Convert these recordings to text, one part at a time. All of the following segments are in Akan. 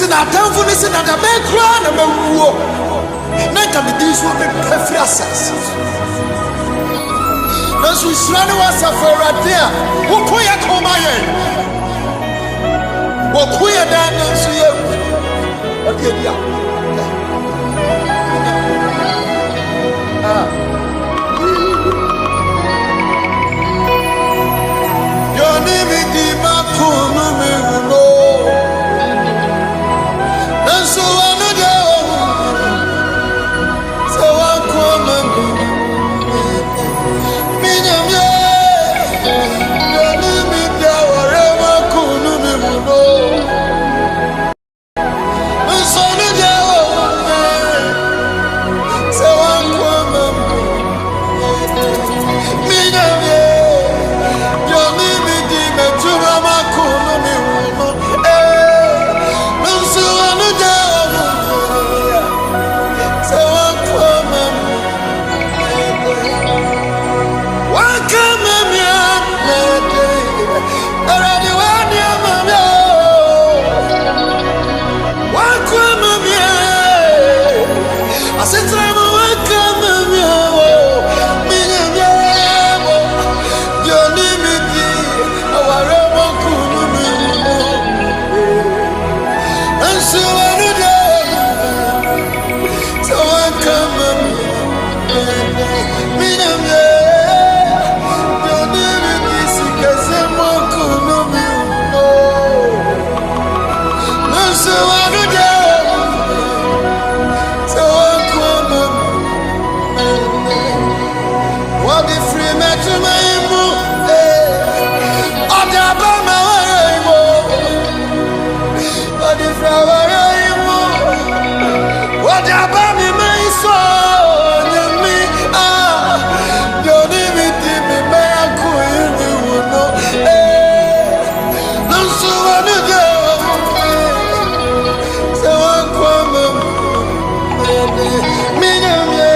se na atamfo no se na da bɛn koraa na mɛwuo na nka me din so abɛpa firi asase so. Nanso nhyira ne w'asafo Awurade a woko yɛ ko ma yɛn. Wɔko yɛ daa nanso yɛwu. Ɔde adi a. Ah. Yɔne me di mako no me wu no. Nanso ɔno deɛ ɔhu sɛ wanko ama me. Me nyame, yɔne me di awɔre mako no me wu no. Nso ɔno deɛ ɔhu me sɛ wanko ama me. Me nyame, yɔne me di m'adwuma mako no me wu no. Eh, nso ɔno deɛ ɔhu me sɛ wanko ama me. Wanka ma me amede, Awurade wani ama me o. Wanko ama me asetena mu wanka ma me o. Me nyame mo, deɛ ɔne me di aware mako no me wu no. Nso ɔno deɛ sɛ wanka ma me me nyame, deɛ ɔne me di sikasɛm mako no me wu no. Nso ɔno deɛ sɛ wanko ama me. Wɔde firi m'adwuma yi mu, eh, ɔde aba ma wɔyɛ yi mu. Wɔde firi awɔre yi mu, wɔde aba mi ma yi so nyame ah, deɛ ɔne me di me mɛko yi me wu no, eh, nanso ɔno deɛ ɔhu me sɛ wanko ama me. Me nyame,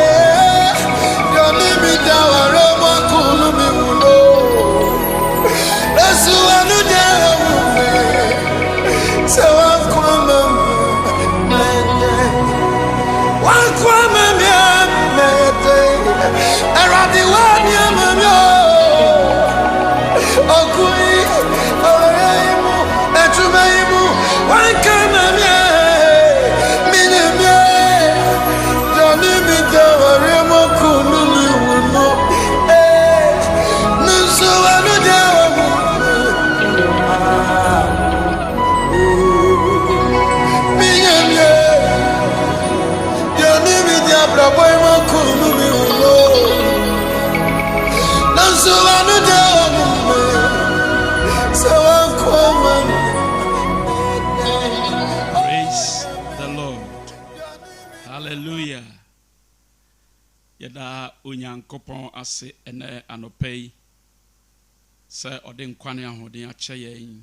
deɛ ɔne me di awɔre mako no me wu no. Nanso ɔno deɛ ɔhu me sɛ wanko ama me. Wanko ama me amede, Awurade wani ama me o. Ɔko yi, ɔyɛ yi mu, adwuma yi mu, wanka ama me. Me nyame, deɛ ɔne me di awɔre mako no me wu no. Eh, nanso ɔno deɛ ɔhu me. Ah, me nyame, deɛ ɔne me di abrabɔ yi mako no me wu no. Nanso ɔno deɛ ɔhu me sɛ wanko ama me. Praise the Lord. Hallelujah. Yɛda Onyankopɔn ase ɛnɛ anɔpa yi sɛ ɔde nkwa ne ahoɔden akyɛ yɛn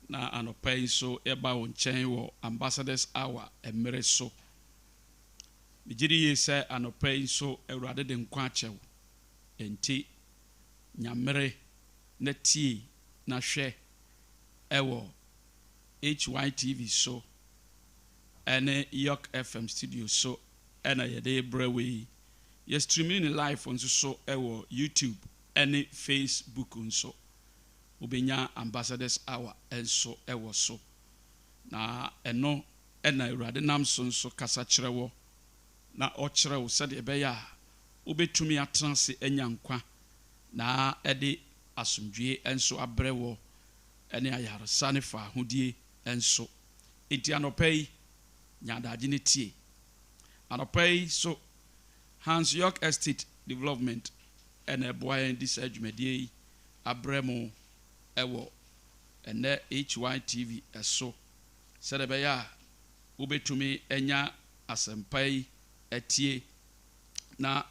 na anɔpa yi nso yɛba wo nkyɛn wɔ Ambassadors Hour mmerɛ so. Megye di yie sɛ anɔpa yi nso Awurade de nkwa akyɛ wo. Enti nyamere na tie na hwɛ ɛwɔ HYTV so ɛne York FM studio so ɛna yɛde brɛ wei. Yɛ streaming ne live nso so ɛwɔ YouTube ɛne Facebook nso. Wobɛnya Ambassadors Hour nso ɛwɔ so. Na ɛno ɛna Awurade nam so nso kasa kyerɛ wɔ na ɔkyerɛ wo sɛdeɛ ɛbɛyɛ a wobɛtumi atena ase anya nkwa na ɛde asomdwie nso abrɛ wɔ ɛne ayaresa ne fa ahodie nso. Enti anɔpa yi, nya adagye ne tie. Anɔpa yi so Hans York Estate Development ɛna ɛboa yɛn de saa dwumadie yi abrɛ mo ɛwɔ ɛnɛ HYTV ɛso sɛdeɛ ɛbɛyɛ a wobɛtumi anya asɛmpa yi atie na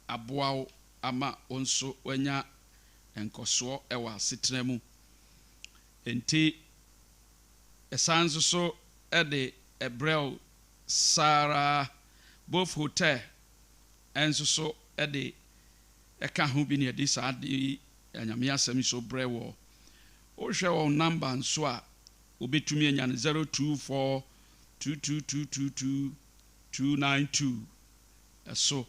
aboa wo ama wo nso wanya nkɔsoɔ ɛwɔ asetena mu. Enti ɛsan nso so ɛde ɛbrɛ wo Sarah Both Hotel ɛnso so ɛde ɛka ho bi ne yɛde saa de anyame asɛm yi so brɛ wɔ. Wohwɛ wɔn number nso a Wobɛtumi anya no 024 22222 292 so,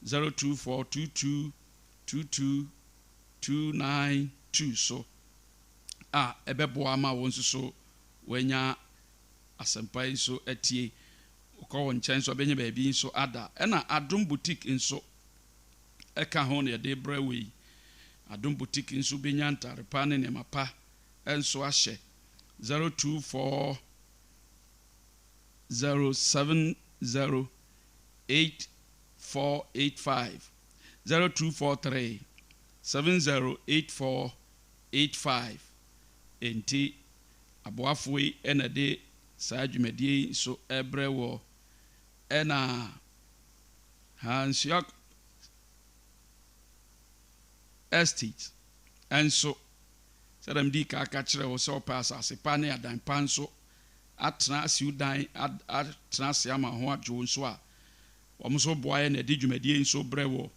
024 2222 292 so a ɛbɛboa ama wo nso so woanya asɛmpa yi nso atie. Wokɔ wɔn nkyɛn nso wobɛnya baabi nso ada. Ɛna Adom Boutique nso ɛka ho na yɛde brɛ wo yi. Adom Boutique nso bɛnya ntare pa ne nneɛma pa nso ahyɛ. 024 070 8485 0243 708485. Enti aboafoɔ yi na ɛde saa dwumadie yi nso rebrɛ wɔ ɛna Hanseok Estate nso. Sɛdeɛ medii kan ka kyerɛɛ wo sɛ wopɛ asase pa ne adan pa nso atena asiw dan atena ase ama ho adwo wo nso a, wɔn nso boa yɛn na ɛde dwumadie yi nso brɛ woɔ.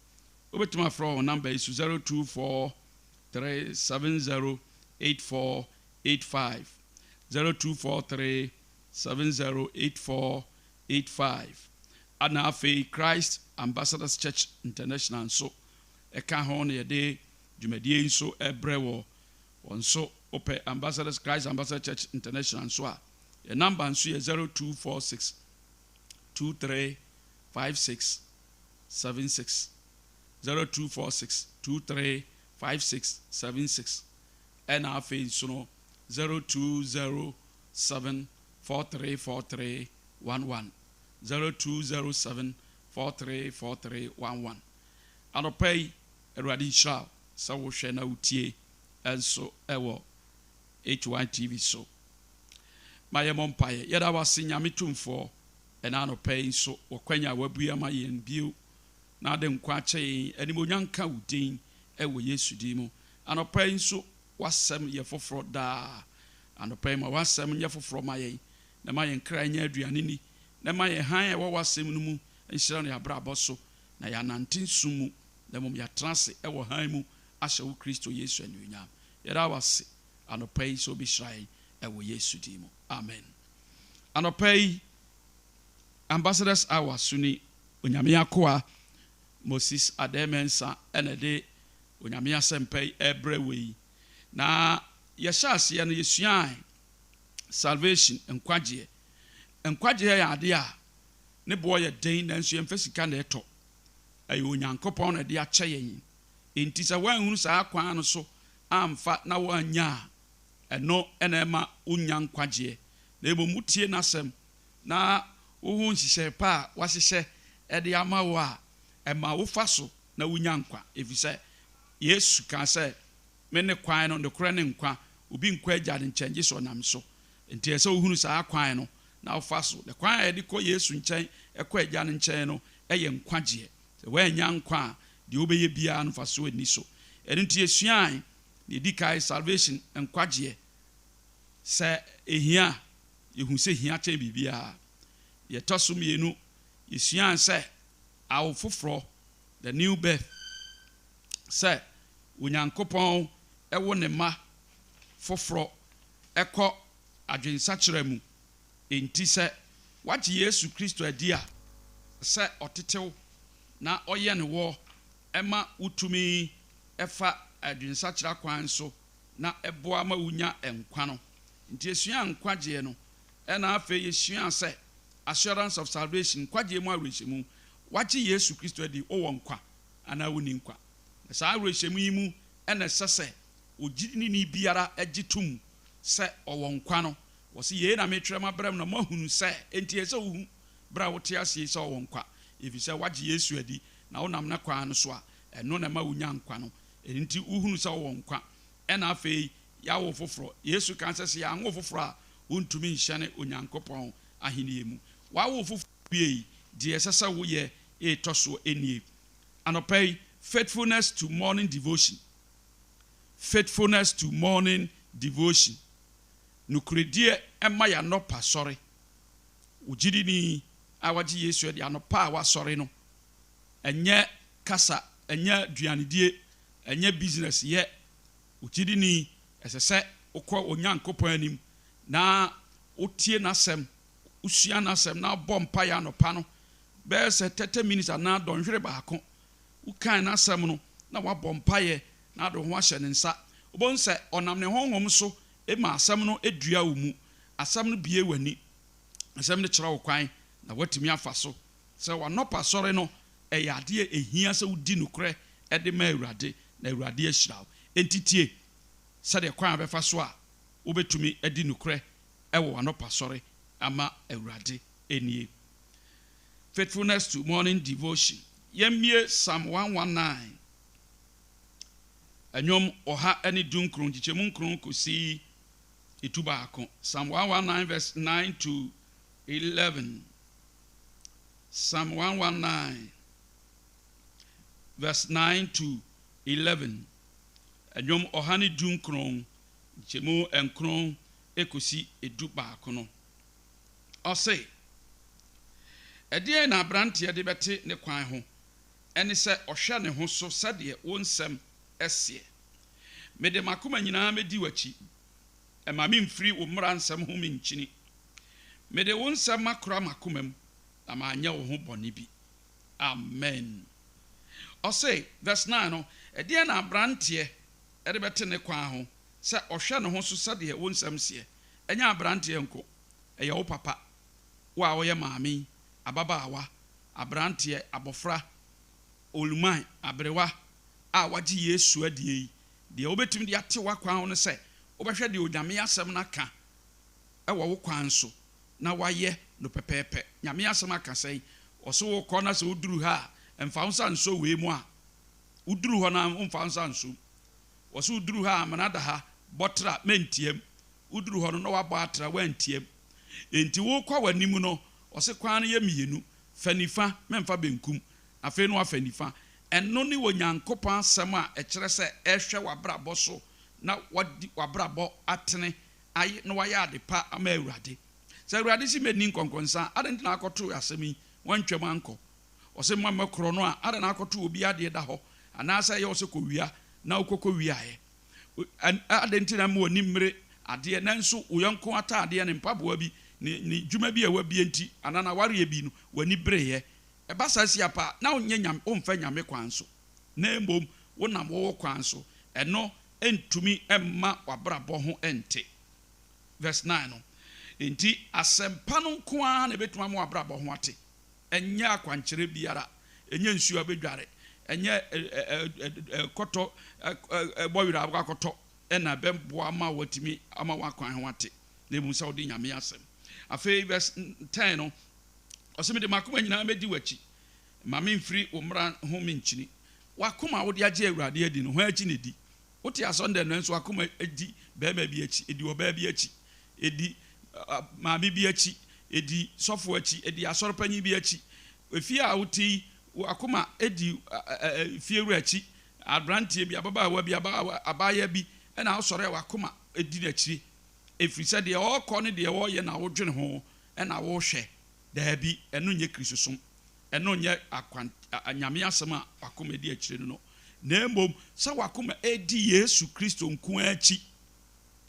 Wobɛtumi afrɛ wɔn namba yi so 0243708485, 0243708485. Ɛna afei Christ Ambassadors Church International nso ɛka ho na yɛde dwumadie yi nso brɛ wɔ. Wɔn nso wopɛ Ambassadors Christ Ambassadors Church International nso a, yɛn namba nso yɛ 0246 2356 76 0246 2356 76 ɛna afei nso no 0207 4343 11 0207 4343 11. Anɔpa yi, Awurade nhyira wo sɛ wohwɛ na wotie nso wɔ HYTV so. Ma yɛmmɔ mpaeɛ. Yɛda wo ase Nyame Tumfoɔ ɛna anɔpa yi nso wɔ kwanya a wabue ama yɛn bio na ade nkwa akyɛ yɛn. Animuonyam nka wo din wɔ Yesu din mu. Anɔpa yi nso w'asɛm yɛ foforɔ daa. Anɔpa yi ma w'asɛm nyɛ foforɔ ma yɛn, na ma yɛn kra nyɛ aduane nni, na ma yɛn hann a ɛwɔ w'asɛm no mu nhyerɛn yɛn abrabɔ so, na yɛanante sum mu, na mmom yɛatena ase wɔ hann mu ahyɛ wo Kristo Yesu anuonyam. Yɛda wo ase anɔpa yi sɛ wobɛhyira yɛn wɔ Yesu din mu. Amen. Anɔpa yi, Ambassadors Hour so ni, Onyame akoa Moses Adeh Mensah na ɛde Onyame asɛmpa yi rebrɛ wo yi. Na yɛhyɛ aseɛ no, yɛsuae salvation, nkwagyeɛ. Nkwagyeɛ yɛ adeɛ a ne boɔ yɛ den nanso yɛmfa sika na ɛtɔ. Ɛyɛ Onyankopɔn na ɛde akyɛ yɛn. Enti sɛ woanhunu saa kwan no so amfa na woannya a, ɛno na ɛma wonnya nkwagyeɛ. Na mmom wotie n'asɛm na wohu nhyehyɛe pa a wahyehyɛ de ama wo a, ɛma wofa so na wunya nkwa, efisɛ Yesu kaa sɛ, Mene kwan no, nokorɛ ne nkwa, obi nkɔ Agya no nkyɛn gye sɛ ɔnam me so. Enti ɛsɛ sɛ wohunu saa kwan no na wofa so. Na kwan a yɛde kɔ Yesu nkyɛn kɔ Agya no nkyɛn no yɛ nkwagyeɛ. Sɛ woannya nkwa a, deɛ wobɛyɛ biara no mfasoɔ nni so. Ɛno nti yɛsuae deɛ ɛdi kan, salvation, nkwagyeɛ. Sɛ ɛhia a, yɛhu sɛ ɛhia kyɛn biribiara. Deɛ ɛtɔ so mmienu, yɛsuae sɛ awo foforɔ, the new birth, sɛ Onyankopɔn wo ne mma foforɔ kɔ adwensakyera mu. Enti sɛ woagye Yesu Kristo adi a, sɛ ɔtetew na ɔyɛne woɔ ma wotumi fa adwensakyera kwan so na ɛboa ma wonya nkwa no. Nti yɛsuaa nkwagyeɛ no, ɛna afei yɛsuaa sɛ assurance of salvation, nkwagyeɛ mu awerɛhyɛmu. Woagye Yesu Kristo adi, wowɔ nkwa anaa wonni nkwa? Na saa awerɛhyɛmu yi mu na ɛsɛ sɛ ogyidini biara gye tom sɛ ɔwɔ nkwa no. Wɔse, Yei na metwerɛ mabrɛ mo na moahunu sɛ, enti ɛsɛ sɛ wohu berɛ a wote aseɛ yi sɛ ɔwɔ nkwa, ɛfiri sɛ woagye Yesu adi na wonam ne kwan no so a, ɛno na ɛma wonya nkwa no. Ɛno nti wohunu sɛ wowɔ nkwa. Ɛna afei yɛawo wo foforɔ. Yesu kaa sɛ, sɛ yɛanwo wo foforɔ a, wontumi nhyɛne Onyankopɔn ahennie mu. Wɔawo wo foforɔ wiei, deɛ ɛsɛ sɛ woyɛ retɔ soɔ nie. Anɔpa yi, faithfulness to morning devotion. Faithfulness to morning devotion. Nokorɛdie ma yɛn anɔpa sɔre. Wo gyidini a wagye Yesu adi, anɔpa a wasɔre no, ɛnyɛ kasa, ɛnyɛ aduanedie, ɛnyɛ business yɛ. Wo gyidini, ɛsɛ sɛ wokɔ Onyankopɔn anim. na wotie N'asɛm, wosua N'asɛm, na wobɔ mpaeɛ anɔpa no bɛyɛ sɛ 30 minutes anaa dɔnhwere baako. Wokan N'asɛm no na woabɔ mpaeɛ na wode wo ho ahyɛ Ne nsa. Wobɛhu sɛ Ɔnam Ne Honhom so ma Asɛm no dua wo mu. Asɛm no bue w'ani. Asɛm no kyerɛ wo kwan na woatumi afa so. Sɛ w'anɔpa sɔre no, ɛyɛ adeɛ a ɛhia sɛ wodi nokorɛ de ma Awurade na Awurade ahyira wo. Enti tie sɛdeɛ kwan a wobɛfa so a wobɛtumi adi nokorɛ wɔ w'anɔpa sɔre ama Awurade nie. Faithfulness to Morning Devotion. Yɛmmue Psalm 119, Nnwom 119, nkyekyɛmu nkron kɔsi etu baako. Psalm 119 verse 9 to 11. Psalm 119 verse 9 to 11. Nnwom 119, nkyɛmu nkron kɔsi 11 no. Ɔse, Ɛdeɛn na aberanteɛ de bɛte ne kwan ho? Ɛne sɛ ɔhwɛ ne ho so sɛdeɛ wo nsɛm seɛ. Mede m'akoma nyinaa mɛdi w'akyi. Mma memmfiri wo mmara nsɛm ho mennkyini. Mede wo nsɛm makora m'akoma mu, na manyɛ wo ho bɔne bi. Amen. Ɔse, verse 9 no, Ɛdeɛn na aberanteɛ de bɛte ne kwan ho, sɛ ɔhwɛ ne ho so sɛdeɛ wo nsɛm seɛ? Ɛnyɛ aberanteɛ nko, ɛyɛ wo papa, wo a woyɛ maame yi, ababaawa, aberanteɛ, abɔfra, oluman, aberewa a wagye Yesu adie yi, deɛ wobɛtumi de ate w'akwan ho ne sɛ wobɛhwɛ deɛ Onyame asɛm no aka wɔ wo kwan so na woayɛ no pɛpɛɛpɛ. Nyame asɛm aka sɛn? Ɔse wokɔ na sɛ woduru ha a, mfa wo nsa nsɔ wei mu a, woduru hɔ no a womfa wo nsa nsɔ mu. Ɔse woduru ha a, amena da ha, bɔ tra, mɛntiam. Woduru hɔ no na woabɔ atra, woantiam. Enti wokɔ w'anim no, ɔse kwan no yɛ mmienu, fa nifa, mɛmfa benkum. Afei na woafa nifa. Ɛno ne Onyankopɔn asɛm a ɛkyerɛ sɛ ɛhwɛ w'abrabɔ so na wadi w'abrabɔ atene ayɛ na wayɛ ade pa ama Awurade. Sɛ Awurade se mɛnni nkɔnkɔnsa a, adɛn nti na akɔto asɛm yi? Woantwam ankɔ. Ɔse mma mmɛkorɔ no a, adɛn na akɔto obi adeɛ da hɔ? Anaasɛ ɛyɛ wo sɛ kɔwia na wokɔ kɔwiaeɛ? Adɛn nti na mma w'ani mmere adeɛ nanso wo yɔnko ataadeɛ, ne mpaboa bi, ne ne dwuma bi a wabie nti, anaa n'awareɛ bi no, w'ani bereeɛ? Ɛba saa si apa a, na wonyɛ Nyame, womfa Nyame kwan so, na mmom wonam wo wo kwan so. Ɛno ntumi mma w'abrabɔ ho nte. Verse 9 no, Enti asɛmpa no nko ara na ebetumi ama w'abrabɔ ho ate. Ɛnyɛ akwankyerɛ biara, ɛnyɛ nsuo a wobɛdware, ɛnyɛ kɔtɔ bɔ werɛ a wobɛkɔ akɔtɔ na ɛbɛboa ma woatumi ama w'akwan ho ate, na mmom sɛ wode Nyame asɛm. Afei verse 10 no, ɔse, Mede m'akoma nyinaa mɛdi w'akyi, mma memfiri wo mmara ho menkyini. W'akoma a wode agye Awurade adi no, hwan akyi na ɛdi? Wote asɔndɛm nanso w'akoma di barima bi akyi, ɛdi ɔbaa bi akyi, ɛdi maame bi akyi, ɛdi sɔfo akyi, ɛdi asɔrepanyin bi akyi. Efie a wote yi, w'akoma di fiewura akyi, aberanteɛ bi, ababaawa bi, abaayewa bi, ɛna wosɔre a w'akoma di n'akyiri. Ɛfiri sɛ deɛ ɔrekɔ ne deɛ ɔreyɛ na wodwene ho na wohwɛ. Daabi, ɛno nyɛ Kristosom. Ɛno nyɛ akwan, Nyame asɛm a w'akoma di akyire no no, na mmom sɛ w'akoma redi Yesu Kristo nko ara akyi,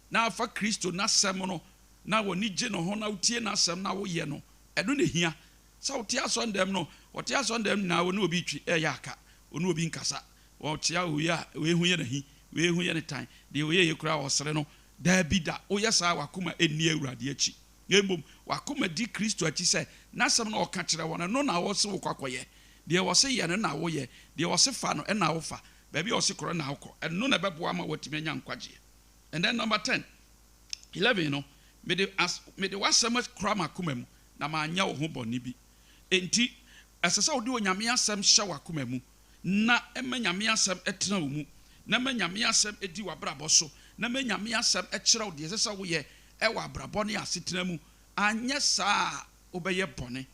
na afa Kristo n'asɛm no, na w'ani gye ne ho, na wotie n'asɛm na woyɛ no, ɛno na ɛhia. Sɛ wote asɔndɛm no, wɔte asɔndɛm nyinaa wɔne obi retwe reyɛ aka, wɔne obi nkasa, wɔkyea wei a, wei ho yɛ no ahi, wei ho yɛ no tan, deɛ ɔyɛ yei koraa ɔsere no. Daabi da, woyɛ saa a w'akoma nni Awurade akyi. Na mmom w'akoma di Kristo akyi sɛ N'asɛm no a ɔka kyerɛ wo no, ɛno na ɔse wokɔ akɔyɛ. Deɛ ɔse yɛ no na woyɛ, deɛ ɔse fa no na wofa, baabi a ɔse korɔ na wokɔ. Ɛno na ɛbɛboa ama woatumi anya nkwagyeɛ. And then number 10, 11 no, mede as, mede w'asɛm akura m'akoma mu, na manyɛ wo ho bɔne bi. Enti, ɛsɛ sɛ wode Onyame asɛm hyɛ w'akoma mu, na ma Nyame asɛm tena wo mu, na ma Nyame asɛm di w'abrabɔ so, na ma Nyame asɛm kyerɛ wo deɛ ɛsɛ sɛ woyɛ wɔ abrabɔ ne asetena mu, anyɛ saa a wobɛyɛ bɔne.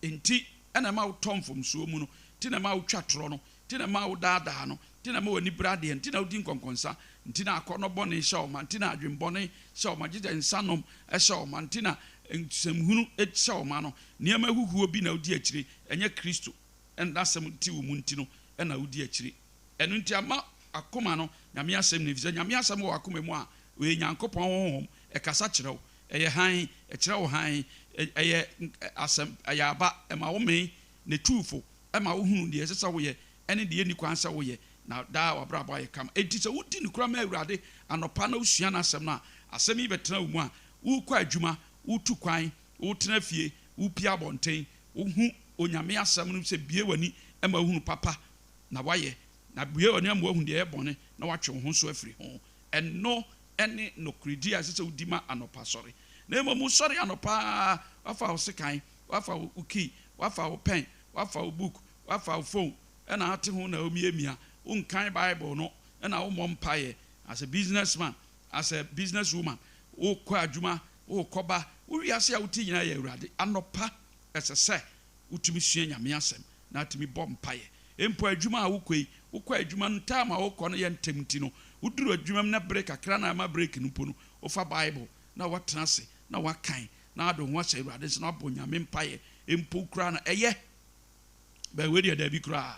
Enti na ɛma wotɔ mfomsoɔ mu no, nti na ɛma wotwa torɔ no, nti na ɛma wodaadaa no, nti na ɛma w'ani bere adeɛ, nti na wodi nkɔnkɔnsa, nti na akɔnnɔ bɔne hyɛ wo ma, nti na adwemmɔne hyɛ wo ma, gye sɛ nsanom hyɛ wo ma, nti na nsɛmhunu hyɛ wo ma no. Nneɛma ahuhuo bi na wodi akyire, ɛnyɛ Kristo n'asɛm te wo mu nti no na wodi akyire. Ɛno nti ama akoma no Nyame asɛm no, efisɛ Nyame asɛm wɔ w'akoma mu a, ɔyɛ Nyankopɔn honhom, ɛkasa kyerɛ wo. Ɛyɛ hann, ɛkyerɛ wo hann, ɛyɛ asɛm, ɛyɛ aba, ɛma wo mee, na ɛtu wo fo, ɛma wohunu deɛ ɛsɛ sɛ woyɛ ne deɛ ɛnni kwan sɛ woyɛ, na daa w'abrabɔ ayɛ kama. Enti sɛ wodi nokorɛ ma Awurade anɔpa na wosua N'asɛm no a, asɛm yi bɛtena wo mu a, worekɔ adwuma, woretu kwan, woretena fie, worepie abɔnten, wohu Onyame Asɛm no sɛ bue w'ani ma wohunu papa na woayɛ, na bue w'ani ama woahunu deɛ ɛyɛ bɔne na woatwe wo ho nso afiri ho. Ɛno ne nokorɛdie a ɛsɛ sɛ wodi ma anɔpa sɔre. Na mmom wosɔre anɔpa ara, woafa wo sekan, woafa wo key, woafa wo pen, woafa wo book, woafa wo phone, ɛna ate ho na womiamia, wonkan Bible no, ɛna wommɔ mpaeɛ. As a business man, as a business woman, wokɔ adwuma, wokɔ ba, wo wiase a wote nyinaa yɛ Awurade. Anɔpa ɛsɛ sɛ wotumi sua Nyame asɛm na atumi bɔ mpaeɛ. Mpo adwuma a wokɔ yi, wokɔ adwuma no time a wokɔ no yɛ ntɛm nti no, woduru adwuma mu na bere kakra na ama break no mpo no, wofa Bible na woatena ase na woakan na wode wo ho ahyɛ Awurade nsa na woabɔ Nyame mpaeɛ mpo koraa no, ɛyɛ. But wei deɛ daabi koraa.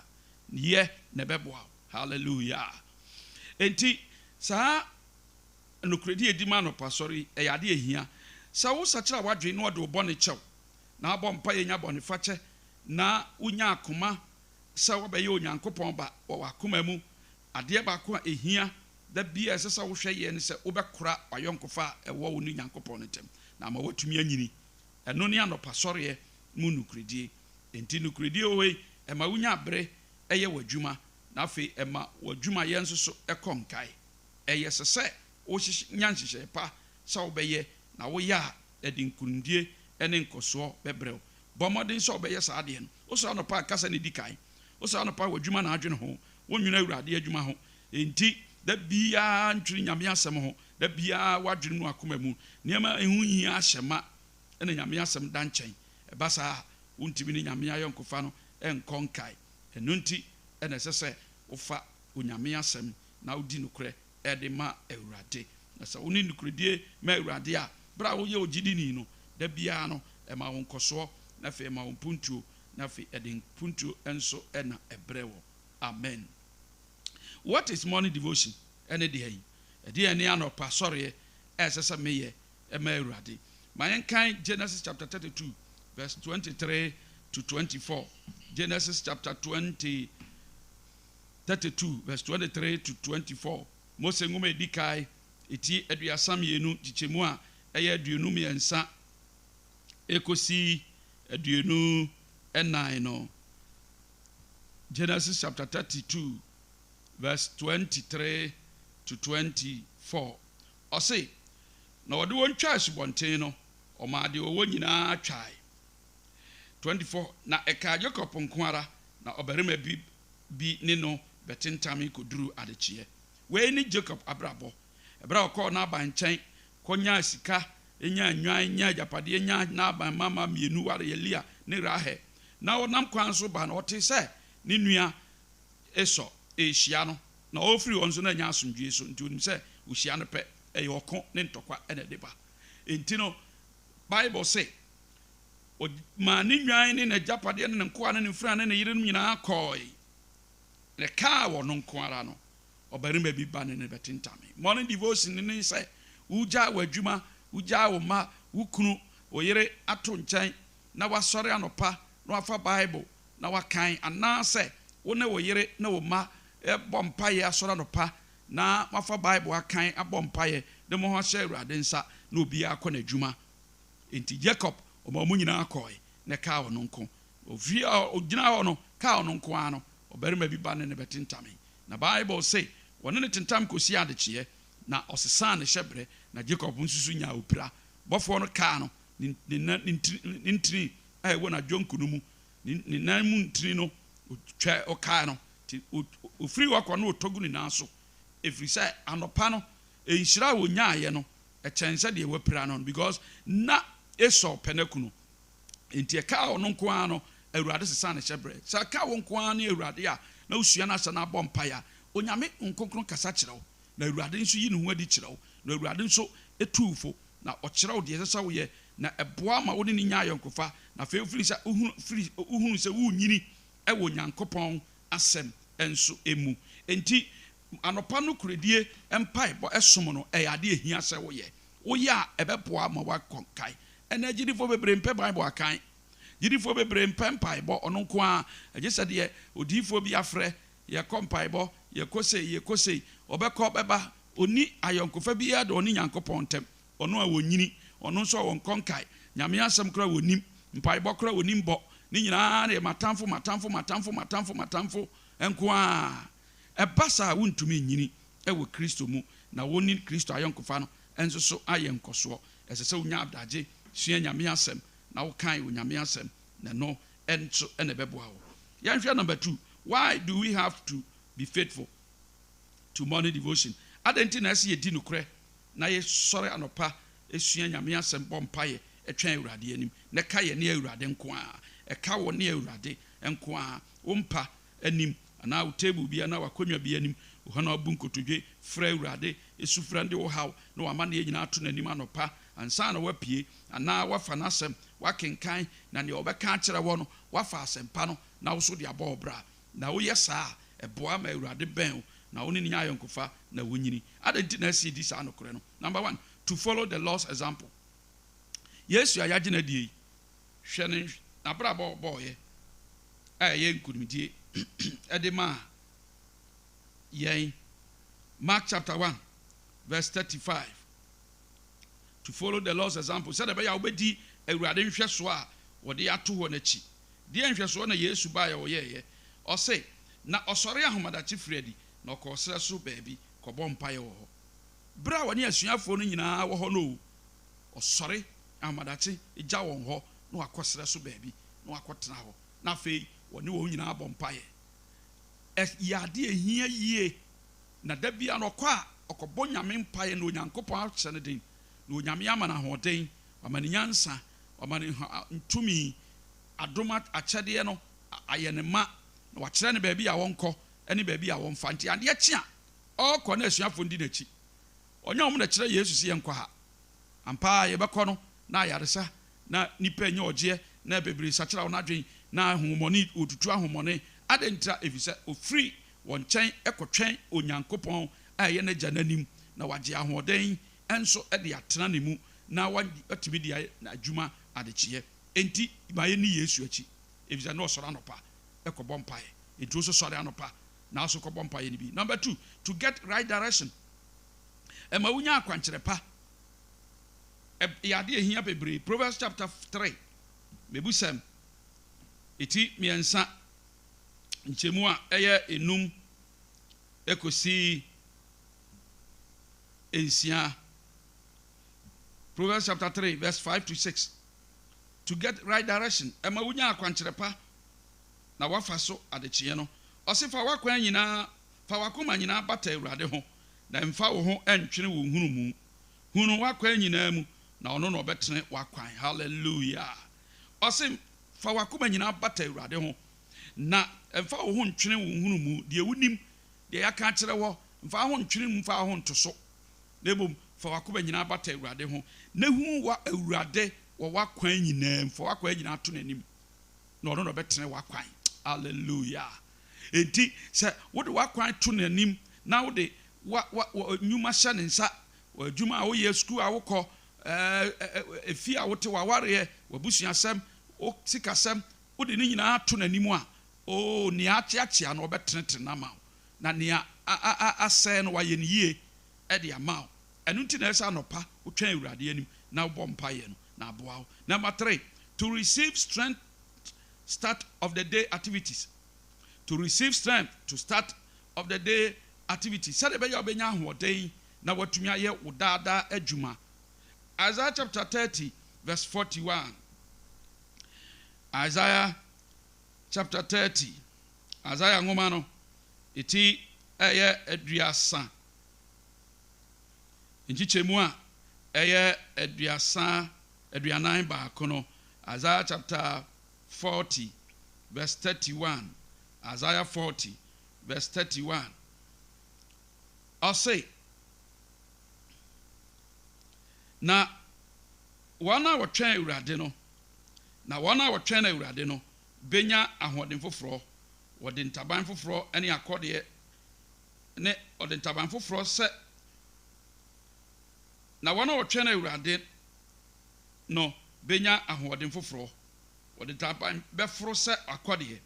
Yɛ na ɛbɛboa wo. Hallelujah. Enti saa nokorɛdi a ɛdi ma anɔpa sɔre yi, ɛyɛ adeɛ a ɛhia. Sɛ wosakyera w'adwene na wɔde wo bɔne kyɛ wo, na wabɔ mpaeɛ nya bɔnefakyɛ, na wonya akoma sɛ woabɛyɛ Onyankopɔn ba wɔ w'akoma mu, adeɛ baako a ɛhia da biara a ɛsɛ sɛ wohwɛ yɛ ne sɛ wobɛkora w'ayɔnkofa a ɛwɔ wo ne Nyankopɔn no ntam, na ama woatumi anyini. Ɛno ne anɔpa sɔreɛ mu nokorɛdie. Enti nokorɛdie wɔ hɔ yi, ɛma wonya bere yɛ w'adwuma, na afei ɛma w'adwumayɛ nso so kɔ nkae. Ɛyɛ sɛ sɛ wonya nhyehyɛe pa sɛ wobɛyɛ, na woyɛ a, ɛde nkonimdie ne nkɔsoɔ bɛbrɛ wo. Bɔ mmɔden sɛ wobɛyɛ saa adeɛ no. Wosɔre anɔpa a, kasa na ɛdi kan. Wosɔre anɔpa a, w'adwuma na adwene ho. Wonnwene Awurade adwuma ho. Enti, da biara ntwene Nyame asɛm ho. Da biara w'adwene mu ne w'akoma mu nneɛma a ɛho nhia ahyɛ ma, ɛna Nyame asɛm da nkyɛn. Ɛba saa a, wontumi ne Nyame ayɔnkofa no nkɔ nkae. Ɛno nti na ɛsɛ sɛ wofa Onyame asɛm na wodi nokorɛ de ma Awurade. Na sɛ wone nokorɛdie ma Awurade a, berɛ a woyɛ ogyidini no, da biara no, ɛma wo nkɔsoɔ, na afei ɛma wo mpuntuo, na afei ɛde mpuntuo nso na ɛbrɛ wo. Amen. What is morning devotion? Ɛne deɛn? Ɛdeɛn ne anɔpa sɔreɛ a ɛsɛ sɛ meyɛ ma Awurade? Ma yɛnkan Genesis chapter 32 verse 23 to 24. Genesis chapter 20, 32 verse 23 to 24. Mose nwoma a ɛdi kan, ti 32 nkyekyɛmu a ɛyɛ 23 ɛkɔsi 24 no. Genesis chapter 32 verse 23 to 24. Ɔse, Na ɔde wɔn twaa asubɔnten no, ɔmaa deɛ ɔwɔ nyinaa twae. 24 na ɛkaa Yakob nko ara, na ɔbarima bi bi ne no bɛtentamee kɔduruu adekyeeɛ. Wei ne Jakob abrabɔ. Ɛberɛ a ɔkɔɔ Laban nkyɛn kɔnyaa sika, nyaa nnwan, nyaa agyapadeɛ, nyaa Laban mmammaa mmienu wareɛ, Lea ne Rahel, na ɔnam kwan so ba no, ɔtee sɛ ne nua Esau rehyia no, na ɔrefiri hɔ nso na ɛnyɛ asomdwoeɛ so, nti ɔnim sɛ ɔhyia no pɛ, ɛyɛ ɔko ne ntɔkwa na ɛde ba. Enti no, Bible se, Ɔmaa ne nnwan ne n'agyapadeɛ ne ne nkoa ne ne mfuraa ne ne yerenom nyinaa kɔɔe, na ɛkaa ɔno nko ara no, ɔbarima bi ba ne no bɛtentamee. Morning devotion ne sɛ wogyaa w'adwuma, wogyaa wo mma, wo kunu, wo yere ato nkyɛn na woasɔre anɔpa na woafa Bible na woakan, anaasɛ wo ne wo yere ne wo mma bɔ mpaeɛ asɔre anɔpa na moafa Bible akan abɔ mpaeɛ de mo ho ahyɛ Awurade nsa na obiara akɔ n'adwuma. Enti Jakob ɔmaa wɔn nyinaa kɔe, na ɛkaa ɔno nko. Ofie a ogyina hɔ no kaa ɔno nko ara no, ɔbarima bi ba ne no bɛtentamee. Na Bible se, wɔne no tentam kosii adekyeeɛ, na ɔsesaa ne hyɛberɛ, na Jakob nso so nyaa opira. Bɔfoɔ no kaa no ne ne nan ne ntini ne ntini a ɛwɔ n'adwonku no mu, ne ne nan mu ntini no, ɔtwa ɔkaa no. Nti ɔfiri hɔ kɔ na ɔtɔ gu ne nan so, ɛfiri sɛ anɔpa no, nhyira a ɔnyaaeɛ no, ɛkyɛn sɛ deɛ wapira no no because na Esau pɛ no aku no. Enti ɛkaa ɔno nko ara no, Awurade sesaa ne hyɛberɛ. Sɛ ɛka wo nko ara ne Awurade a, na wosua n'asɛm na abɔ mpaeɛ a, Onyame Honhom Kronkron kasa kyerɛ wo, na Awurade nso yi ne ho adi kyerɛ wo, na Awurade nso tu wo fo, na ɔkyerɛ wo deɛ ɛsɛ sɛ woyɛ, na ɛboa ma wo ne no nya ayɔnkofa, na afei wofiri sɛ wohunu firi wohunu sɛ worenyini wɔ Onyankopɔn asɛm nso mu. Enti anɔpa nokorɛdie mpaebɔ som no, ɛyɛ adeɛ a ɛhia sɛ woyɛ. Woyɛ a, ɛbɛboa ma woakɔ nkae. Ɛnnɛ, agyidifoɔ bebree mpɛ Bible akan. Gyidifoɔ bebree mpɛ mpaebɔ, ɔno nko ara, gye sɛ deɛ odiyifoɔ bi afrɛ, yɛkɔ mpaebɔ, yɛkɔ sei, yɛkɔ sei. Ɔbɛkɔ, bɛba, ɔnni ayɔnkofa biara da ɔne Nyankopɔn ntam. Ɔno a ɔnyini, ɔno nso a ɔnkɔ nkae, Nyame asɛm koraa ɔnnim, mpaebɔ koraa ɔnnim bɔ, ne nyinaa yɛ m'atamfo, m'atamfo, m'atamfo, m'atamfo, m'atamfo nko ara. Ɛba saa a, wontumi nnyini wɔ Kristo mu, na wo ne Kristo ayɔnkofa no nso so ayɛ nkɔsoɔ. Ɛsɛ sɛ wonya adagye sua Nyame asɛm na wokae Onyame asɛm, na ɛno nso na ɛbɛboa wo. Yɛnhwɛ number two, why do we have to be faithful to morning devotion? Adɛn nti na ɛsɛ yɛdi nokorɛ na yɛsɔre anɔpa sua Nyame asɛm, bɔ mpaeɛ, twɛn Awurade anim, na ɛka yɛne Awurade nko ara, ɛka wo ne Awurade nko ara, wo mpa anim, anaa wo table bi anaa w'akonnwa bi anim, wo hɔ na wabu nkotodwe frɛ Awurade, su frɛ no de wo haw ne w'amanneɛ nyinaa to n'anim anɔpa ansa na woapue, anaa woafa n'asɛm, woakenkan, na nea ɔbɛka akyerɛ wo no, woafa asɛmpa no na wo nso de abɔ wo bra. Na woyɛ saa a, ɛboa ma Awurade bɛn wo, na wo ne no nya ayɔnkofa na wonyini. Adɛn nti na ɛsɛ yɛdi saa nokorɛ no? Number one, to follow the Lord's example. Yesu a yɛagye no adie yi, hwɛ ne n'abrabɔ a ɔbɔeɛ a ɛyɛ nkunimdie de maa yɛn. Mark chapter 1 verse 35. To follow the Lord's example, sɛdeɛ ɛbɛyɛ a wobɛdi Awurade nhwɛsoɔ a wɔde ato hɔ no akyi. Deɛ nhwɛsoɔ na Yesu baeɛ a ɔyɛeɛ? Ɔse, na ɔsɔree ahomadakye firii adi, na ɔkɔɔ serɛ so baabi kɔbɔɔ mpaeɛ wɔ hɔ. Berɛ a ɔne asuafoɔ no nyinaa wɔ hɔ no o, ɔsɔre ahomadakye gya wɔn hɔ na wakɔ serɛ so baabi na wakɔtena hɔ, na afei ɔne wɔn nyinaa bɔ mpaeɛ. Ɛyɛ adeɛ a ɛhia yie, na da biara no ɔkɔ a, ɔkɔbɔ Nyame mpaeɛ na Onyankopɔn ahyɛ no den, na Onyame ama no ahoɔden, wama no nyansa, wama no tumi, adom akyɛdeɛ no ayɛ no ma, na wakyerɛ no baabi a ɔnkɔ ne baabi a ɔmfa. Nti adeɛ kye a, ɔrekɔ na asuafoɔ no di n'akyi. Ɔnyɛ wɔn na ɛkyerɛ Yesu sɛ yɛnkɔ ha. Ampa ara yɛbɛkɔ no, na ayaresa, na nnipa renya ɔgyeɛ, na bebree sakyera wɔn adwene, na ahonhommɔne, wɔtutu ahonhommɔne. Adɛn ntira? Ɛfiri sɛ ɔfiri wɔn nkyɛn kɔtwɛn Onyankopɔn a ɛyɛ n'Agya no anim, na wagye ahoɔden nso de atena ne mu, na watumi de ayɛ n'adwuma adekyeɛ. Enti ma yɛnni Yesu akyi, ɛfiri sɛ na ɔsɔre anɔpa kɔbɔ mpaeɛ. Enti wo nso sɔre anɔpa na wo nso kɔbɔ mpaeɛ no bi. Number two, to get right direction. Ɛma wonya akwankyerɛ pa. Ɛyɛ adeɛ a ɛhia bebree. Proverbs chapter 3, Mebusɛm, eti mmiɛnsa, nkyɛmu a ɛyɛ enum ɛkɔsi nsia. Proverbs chapter 3, verse 5 to 6. To get right direction. Ɛma wonya akwankyerɛ pa na woafa so adekyeɛ no. Ɔse fa w'akwan nyinaa, fa w'akoma nyinaa bata Awurade ho, na mfa wo ho ntwene wo nhunumu. Hu no w'akwan nyinaa mu, na ɔno na ɔbɛtene w'akwan. Hallelujah! Ɔse fa w'akoma nyinaa bata Awurade ho, na mfa wo ho ntwene wo nhunumu, deɛ wonim, deɛ yɛaka akyerɛ wɔ, mfa wo ho ntwene mu, mfa wo ho nto so, na mmom fa w'akoma nyinaa bata Awurade ho, na hu w'Awurade wɔ w'akwan nyinaa mu, fa w'akwan nyinaa to n'anim. Na ɔno na ɔbɛtene w'akwan. Alleluia! Enti sɛ wode w'akwan to n'anim na wode wa, wa, wa, nnwuma hyɛ ne nsa, w'adwuma a woyɛ, sukuu a wokɔ, ɛɛ, ɛ, efie a wote, w'awareɛ, w'abusuasɛm, wo sikasɛm, wode ne nyinaa to n'anim a, oo, nea akyeakyea no, ɔbɛtenetene no ama wo, na nea a, a, a, asɛe no, wayɛ no yie de ama wo. Ɛno nti na ɛsɛ sɛ anɔpa wotwɛn Awurade anim na wobɔ mpaeɛ no, na aboa wo. Number three, to receive strength start of the day activities. To receive strength to start of the day activities. Sɛdeɛ ɛbɛyɛ a wobɛnya ahoɔden na woatumi ayɛ wo daa daa adwuma. Isaiah chapter 30 verse 41. Isaiah chapter 30. Isaiah nwoma no, eti ɛyɛ aduasa. Nkyekyɛmu a ɛyɛ aduasa aduanan baako no, Isaiah chapter 40 verse 31, Isaiah 40 verse 31, ɔse, Na wɔn a wɔtwɛn Awurade no, na wɔn a wɔtwɛn Awurade no benya ahoɔden foforɔ, wɔde ntaban foforɔ ne akɔdeɛ ne ɔde ntaban foforɔ sɛ. Na wɔn a wɔtwɛn Awurade no benya ahoɔden foforɔ. Wɔde ntaban bɛforo sɛ akɔdeɛ.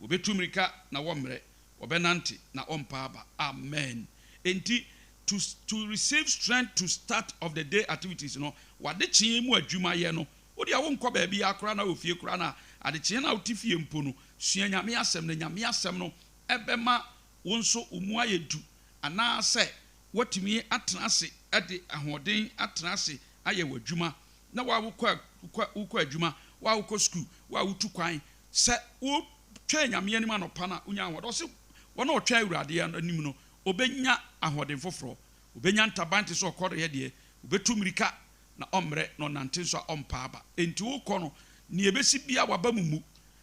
Wɔbɛtu mmirika na wɔmmrɛ. Wɔbɛnante na wɔmpa aba. Amen. Enti, to receive strength to start of the day activities no, w'adekyee mu adwumayɛ no, wo deɛ wonkɔ baabi koraa na wɔ fie koraa na adekyee na wote fie mpo no, sua Nyame asɛm, na Nyame asɛm no ɛbɛma wo nso wo mu ayɛ du, anaasɛ woatumi atena ase de ahoɔden atena ase ayɛ w'adwuma. Na wa wokɔ adwuma, wa wokɔ sukuu, wa wotu kwan, sɛ wotwɛn Nyame anim anɔpa no a, wonya ahoɔden. Ɔse wɔn a wɔtwɛn Awurade anim no, obɛnya ahoɔden foforɔ, obɛnya ntaban te sɛ ɔkɔdeɛ deɛ, obɛtu mmirika na ɔmmerɛ, na ɔnante nso a ɔmpa aba. Enti wokɔ no, nea ɛbɛsi bia waba mu mu,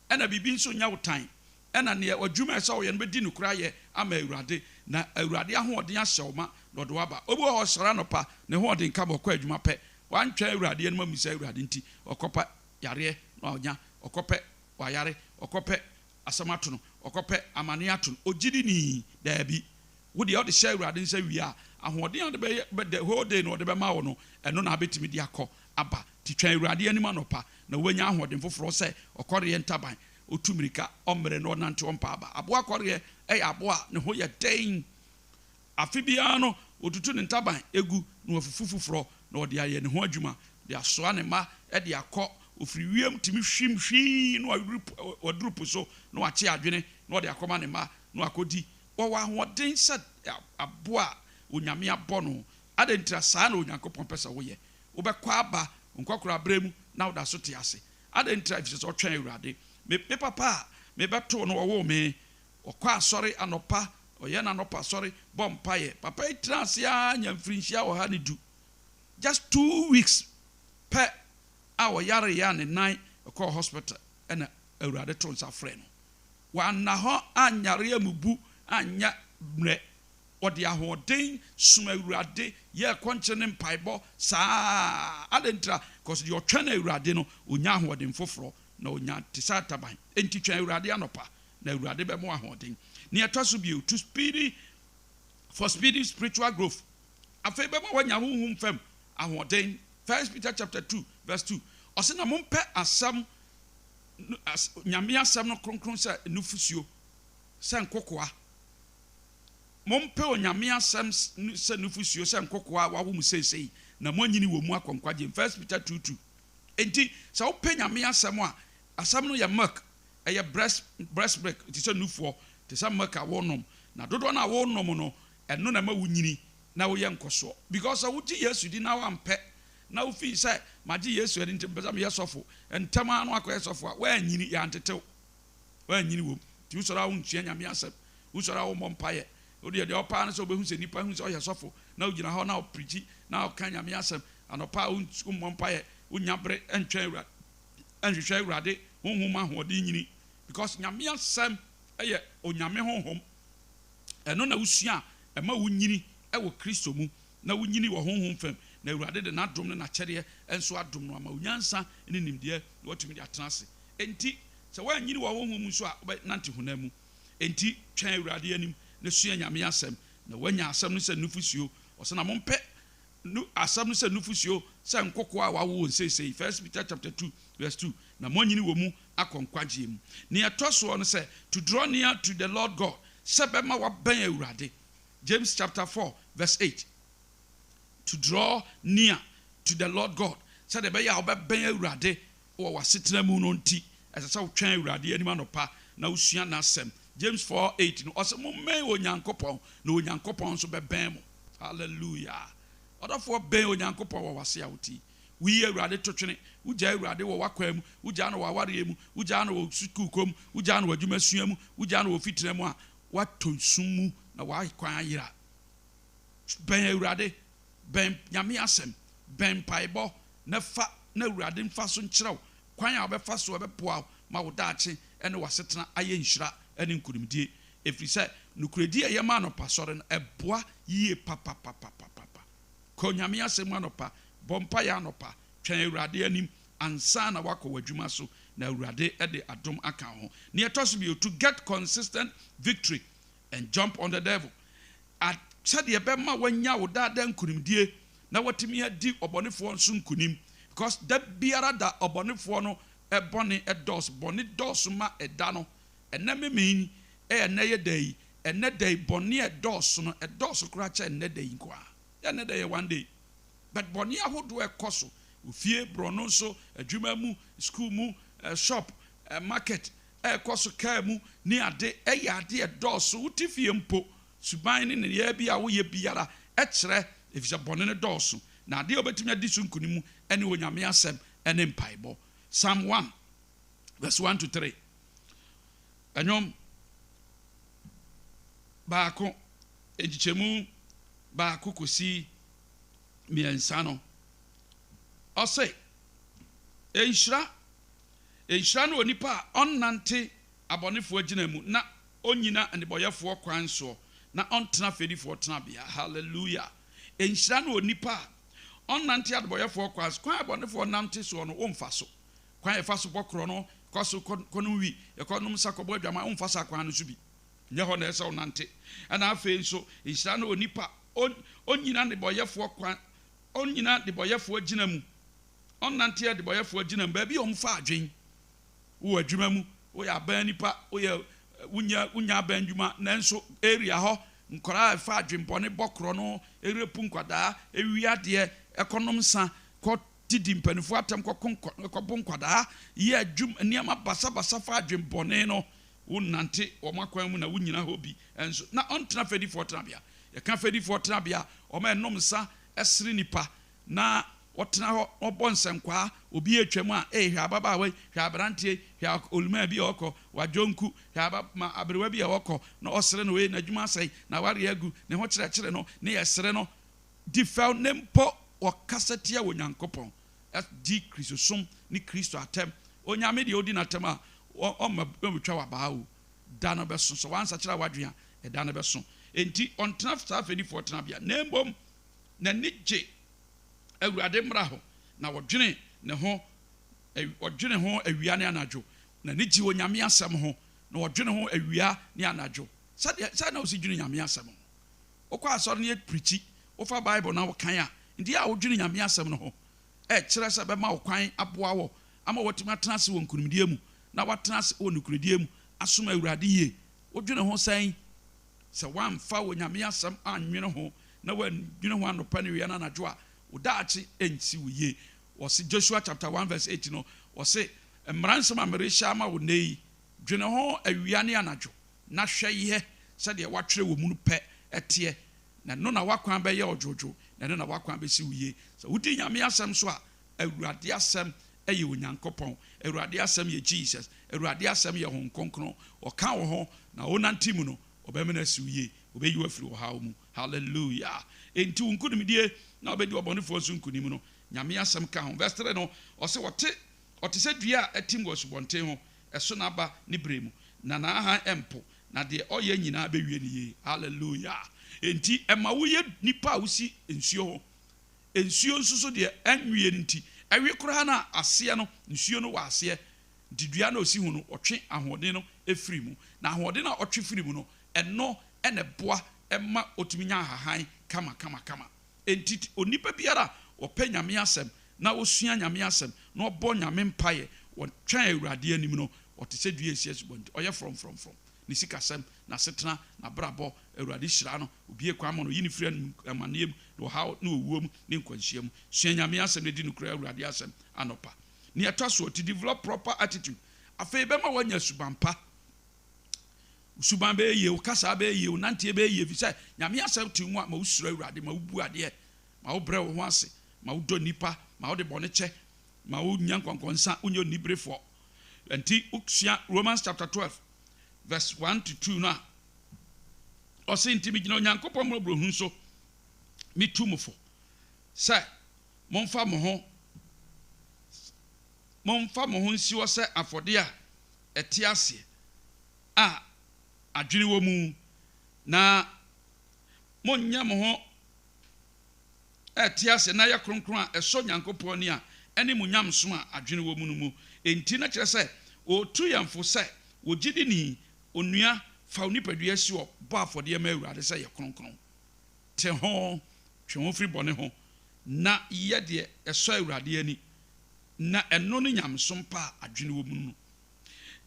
ɛna biribi nso nya wo tan, ɛna nea adwuma a ɛsɛ ɔyɛ no bɛdi nokora yɛ ama Awurade, na Awurade ahoɔden ahyɛ wo ma na ɔde waba. Obi wɔ hɔ, ɔsɔre anɔpa, ne hoɔden ka ma ɔkɔ adwuma pɛ, wantwɛn Awurade anim amu sɛ Awurade nti ɔkɔpa yareɛ na ɔnya, ɔkɔpɛ wayare, ɔkɔpɛ asɛm ato no, ɔkɔpɛ amane ato no. Ogyidi ni daabi. Wo deɛ, ɔde hyɛ Awurade nsa wie a, ahoɔden a ɔde bɛyɛ the whole day na ɔde bɛma wo no, ɛno na abɛtumi de akɔ aba. Ti twɛn Awurade anim anɔpa na wobɛnya ahoɔden foforɔ sɛ ɔkɔreɛ ntaban, ɔtu mmirika, ɔmmerɛ, na ɔnante ɔmpa aba. Aboa kɔreɛ ɛyɛ aboa a ne ho yɛ den. Afe biara no, ɔtutu ne ntaban egu na wafufu foforɔ na ɔde ayɛ ne ho adwuma de asoa ne mma de akɔ. Ofiri wiem tumi hwim hwii na waduru po so na wakye adwene na ɔde akɔma ne mma na wakɔdi. Wɔwɔ ahoɔden sɛ aboa a Onyame abɔ no. Adɛn ntira? Saa na Onyankopɔn pɛ sɛ woyɛ. Wobɛkɔ aba nkɔkora berɛ mu na woda so te ase. Adɛn ntira? Ɛfiri sɛ ɔtwɛn Awurade. Me papa a mebɛtoo no, ɔwoo me, ɔkɔ asɔre anɔpa, ɔyɛ n'anɔpa asɔre, bɔ mpaeɛ. Papa yi tena ase ara nya mfirinhyia 110. Just 2 weeks pɛ a ɔyareeɛ a ne nan kɔɔ hospital, ɛna Awurade to nsa frɛ no. Wanna hɔ anyare amubu anya mmerɛ. Ɔde ahoɔden som Awurade, yɛ kɔnkyere ne mpaebɔ saa. Adɛn ntira? Kɔs deɛ ɔtwɛn Awurade no, ɔnya ahoɔden foforɔ na ɔnya te sɛ ataban. Enti twɛn Awurade anɔpa na Awurade bɛmo ahoɔden. Nea ɛtɔ so bio, to speedy for speedy spiritual growth, afei bɛma wanya honhom fam ahoɔden. First Peter chapter 2 verse 2, ɔsɛ na mompɛ asɛm, Nyame asɛm no kronkron sɛ nufusuo, sɛ nkokoa. Mompɛ Onyame asɛm sɛ nufusuo, sɛ nkokoa a wawo mu seesei, na moanyini wɔ mu akɔ nkwagye. First Peter 2:2. Enti sɛ wopɛ Nyame asɛm a, asɛm no yɛ milk, ɛyɛ breast milk, te sɛ nufoɔ, te sɛ milk a wonom, na dodoɔ no a wonom no, ɛno na ɛma wo nyini na woyɛ nkɔsoɔ. Because sɛ wogye Yesu di na wampɛ na wofii sɛ magye Yesu adi nti mpɛ sɛ meyɛ sɔfo ntɛm ara no akɔyɛ sɔfo a, woanyini, yɛantetew, woanyini wom. Nti wosɔre a, wonsua Nyame asɛm, wosɔre a, wommɔ mpayɛ. Wodeɛ, deɛ ɔpaa no sɛ wobɛhu sɛ nnipa hu sɛ ɔyɛ sɔfo na wogyina hɔ na ɔpirikyi na ɔka Nyame asɛm anɔpa a, wommɔ mpayɛ, wonya bere ntwɛn Awurade, nhwehwɛ Awurade honhom ahoɔden nyini, because Nyame asɛm ɛyɛ Onyame honhom. Ɛno na wosua a, ɛma wonyini ɛwɔ Kristo mu na wonyini wɔ honhom fam, na Awurade de n'adom ne n'akyɛdeɛ nso adom no ama onyansa ne nimdeɛ na watumi de atena ase. Enti sɛ woanyini wɔ honhom mu nso a, wobɛnante honam mu. Enti twɛn Awurade anim na sua Nyame asɛm na woanya asɛm no sɛ nufusuo. Ɔsɛ na mompɛ nu asɛm no sɛ nufusuo, sɛ nkokoa a wawo wɔn seesei, First Peter chapter 2 verse 2, na moanyini wɔ mu akɔ nkwagyeɛ mu. Nea ɛtɔ soɔ no sɛ to draw near to the Lord God, sɛ bɛma wabɛn Awurade. James chapter 4 verse 8. To draw near to the Lord God, sɛdeɛ ɛbɛyɛ a wobɛbɛn Awurade wɔ w'asetena mu no nti, ɛsɛ sɛ wotwɛn Awurade anim anɔpa na wosua n'asɛm. James 4 8 no, ɔsɛ mommɛn Onyankopɔn na Onyankopɔn nso bɛbɛn mo. Hallelujah! Ɔdɔfoɔ, bɛn Onyankopɔn wɔ w'ase a wotii. Woyi Awurade to twene, wogyaa Awurade wɔ w'akwan mu, wogyaa no wɔ awareɛ mu, wogyaa no wɔ sukuu mu, wogyaa no wɔ adwumasua mu, wogyaa no wɔ fitena mu a, woatɔ nsum mu na w'akwan ayera. Bɛn Awurade, bɛn Nyame asɛm, bɛn mpaebɔ na fa na Awurade mfa so nkyerɛw kwan a wobɛfa so a ɛbɛboa wo ma wo daakye ne w'asetena ayɛ nhyira ne nkonimdie, ɛfiri sɛ nokorɛdi a ɛyɛ ma anɔpa sɔre no ɛboa yie papapapapapa. Kɔ Nyame asɛm mu anɔpa, bɔ mpaeɛ anɔpa, twɛn Awurade anim ansa na woakɔ w'adwuma so, na Awurade de adom aka ho. Nea ɛtɔ so bio, to get consistent victory and jump on the devil, sɛdeɛ ɛbɛma woanya wo daadaa nkonimdie. na watumi adi ɔbɔnefoɔ nso nkunim, because da biara da ɔbɔnefoɔ no bɔne dɔɔso, bɔne dɔɔso ma ɛda no. Ɛnnɛ memee yi, ɛyɛ nnɛ yɛ da yi, ɛnnɛ da yi bɔne a ɛdɔɔso no, ɛdɔɔso koraa kyɛn nnɛ da yi nko ara. Yɛ nnɛ da yɛ one day, but bɔne ahodoɔ a ɛkɔ so wɔ fie, borɔno so, adwuma mu, school mu, shop, market, ɛkɔ so kaa mu ne ade, ɛyɛ ade ɛdɔɔso. Wote fie mpo, suban ne nneyɛɛ bi a woyɛ biara ɛkyerɛ, efisɛ bɔne no dɔɔso. Na adeɛ a wobɛtumi adi so nkonim ɛne Onyame asɛm ɛne mpaebɔ. Psalm 1 verse 1 to 3, Ɛnwom 1, nkyekyɛmu 1 kɔsi 3 no, ɔse, "Nhyira ne onipa a ɔnnante abɔnefoɔ agyina mu, na ɔnnyina nnebɔyɛfoɔ kwan soɔ, na ɔntena fɛdifoɔ tenabea." Hallelujah! Nhyira ne onipa a ɔnnante adebɔyɛfoɔ kwan so. Kwan a abɔnefoɔ nante soɔ no, womfa so. Kwan a yɛfa so bɔ korɔ no, kɔ so kɔnom wi, yɛkɔnom nsa, kɔbɔ adwama, womfa saa kwan no so bi. Nyɛ hɔ na ɛsɛ wo nante. Ɛna afei nso, nhyira ne onipa ɔnnyina nnebɔyɛfoɔ kwan, ɔnnyina nnebɔyɛfoɔ agyina mu, ɔnnante adebɔyɛfoɔ agyina mu, baabi a ɔmfa adwen. Wowɔ adwuma mu, woyɛ aban nipa, woyɛ wonya aban adwuma, nanso area hɔ nkwadaa a ɛfa adwenbɔne bɔ korɔ no, ɛrepu nkwadaa, ɛwi adeɛ, ɛkɔnom nsa, kɔ didi mpanimfoɔ atɛm, kɔbo nkwadaa, yɛ adwum nneɛma basabasa fa adwenbɔne no, wonnante wɔn akwan mu na wonyina hɔ bi nso. Na ɔntena fɛdifoɔ tenabea. Yɛka fɛdifoɔ tenabea, wɔn a ɛnom nsa, ɛsere nipa, na wɔtena hɔ, wɔbɔ nsɛnkwaa. Obi atwam a, ee, hwɛ ababaawa yi, hwɛ aberanteɛ, hwɛ olumaa bi a ɔkɔ wadwonku, hwɛ aba ma aberewa bi a ɔkɔ na ɔsere no, wei n'adwuma asɛe, na awareɛ agu ne ho, kyerɛkyerɛ no ne yɛsere no di fɛw ne mpo wɔkasa tia wɔ Nyankopɔn, di Kristosom ne Kristo atɛm. Onyame deɛ, ɔdi n'atɛm a, ɔma ɔmɛtwa wabaa o, da no bɛso. Sɛ wansakyerɛ wadwen a, ɛda no bɛso. Enti ɔntena saa fɛdifoɔ tenabea, na mmom n'ani gye Awurade mmara ho, na wɔdwene ne ho, wɔdwene ho awia ne anadwo. N'ani gye Onyame asɛm ho, na wɔdwene ho awia ne anadwo. Sɛdeɛ sɛ na wosi dwene Nyame asɛm ho, wokɔ asɔre no, yɛ pirikyi, wofa Bible na wokan a, nti a wodwene Nyame asɛm no ho, ɛkyerɛ sɛ bɛma wo kwan, aboa wɔ ama watumi atena ase wɔ nkonimdie mu, na watena ase wɔ nokoredie mu asom Awurade yie. Wodwene ho sɛn? Sɛ woamfa wɔ Nyame asɛm annwene ho, na woannwene ho anɔpa ne wia no anadwo a, wo daakye ɛnsi wo yie. Wɔse Joshua chapter 1 verse 8 no, wɔse, "Mmara nsɛm a merehyɛ ama wo nnɛ yi, dwene ho awia ne anadwo, na hwɛ yɛ sɛdeɛ woatwerɛ wɔ mu no pɛ ɛteɛ, na ɛno na w'akwan bɛyɛ ɔdwoodwo, na ɛno na w'akwan bɛsi wo yie." Sɛ wodi Nyame asɛm so a, Awurade asɛm ɛyɛ Onyankopɔn, Awurade asɛm yɛ Jesus, Awurade asɛm yɛ Honhom Kronkron. Ɔka wo ho na wonante mu no, ɔbɛma no asi wo yie, ɔbɛyi wo afiri ɔhaw mu. Hallelujah! Enti wo nkonimdie na wobɛdi ɔbɔnefoɔ nso nkonim no, Nyame asɛm ka ho. Verse 3 no, ɔse, wɔte ɔte sɛ dua a ɛtim wɔ asubɔnten ho, ɛso n'aba ne berɛ mu, na n'ahan ɛmpo, na deɛ ɔyɛ nyinaa bɛwie ne yie. Hallelujah! Enti ɛma woyɛ nipa a wosi nsuo ho. Nsuo nso so deɛ, ɛnwie no nti ɛwe koraa no a, aseɛ no nsuo no wɔ aseɛ. Nti dua no a ɔsi ho no, ɔtwe ahoɔden no firi mu, na ahoɔden no a ɔtwe firi mu no, ɛno ɛna ɛboa ɛma ɔtumi nya ahahan kama kama kama. Enti onipa biara a ɔpɛ Nyame asɛm na ɔsua Nyame asɛm na ɔbɔ Nyame mpaeɛ, wɔtwɛn Awurade anim no, ɔte sɛ dua esi asubɔnten, ɔyɛ frɔmfrɔmfrɔm. Ne sikasɛm, n'asetena, n'abrabɔ, Awurade hyira no, obue kwan ma no, ɔyi no firi amanneɛ mu ne ɔhaw ne owuo mu ne nkwanhyia mu. Sua Nyame asɛm na di nokorɛ Awurade asɛm anɔpa. Nea ɛtɔ soɔ, to develop proper attitude. Afei bɛma woanya suban pa. Suban bɛyɛ yie, wo kasa bɛyɛ yie, wo nanteɛ bɛyɛ yie, fi sɛ Nyame asɛm te mu a, ma wosuro Awurade, ma wobu adeɛ, ma wobrɛ wo ho ase, ma wodɔ nnipa, ma wode bɔne kyɛ, ma wonya nkɔnkɔnsa, wonyɛ oniberefoɔ. Nti wosua Romans chapter 12 verse 1 to 2 no a, ɔse, "Nti megyina Onyankopɔn mmɔborɔhunu so metu mo fo sɛ momfa mo ho nsi hɔ sɛ afɔdeɛ a ɛte aseɛ a adwene wɔ mu, na monyɛ mo ho ɛte ase na yɛ kronkron a ɛsɔ Nyankopɔn ani a ɛne mo nyamsom a adwene wɔ mu no mu." Enti na kyerɛ sɛ ɔretu yɛn fo sɛ wɔgye ni onua, fa wo nipadua si hɔ bɔ afɔdeɛ ma Awurade sɛ yɛ kronkron, te ho, twe ho firi bɔne ho. Na yɛ deɛ ɛsɔ Awurade ani, na ɛno ne nyamesom pa a adwene wɔ mu no.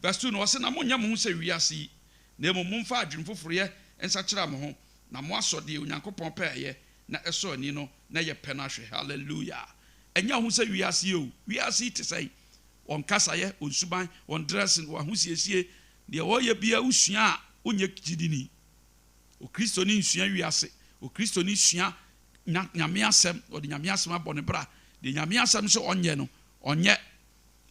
Verse 2 no, ɔse, Na monnyɛ mo ho sɛ wiase yi, na mmom momfa adwene foforoyɛ nsakyera mo ho, na moasɔ deɛ Onyankopɔn pɛ ɛyɛ na ɛsɔ ani no na ɛyɛ pɛ no ahwɛ. Hallelujah! Ɛnyɛ wo ho sɛ wiase yi o. Wiase yi te sɛn? Wɔn kasayɛ, wɔn suban, wɔn dressing, wɔn ahosiesie, deɛ wɔyɛ biara wosua a, wonyɛ gyidini. Okristoni nsua wiase. Okristoni sua nya Nyame asɛm, ɔde Nyame asɛm abɔ ne bra. Deɛ Nyame asɛm se ɔnyɛ no, ɔnyɛ.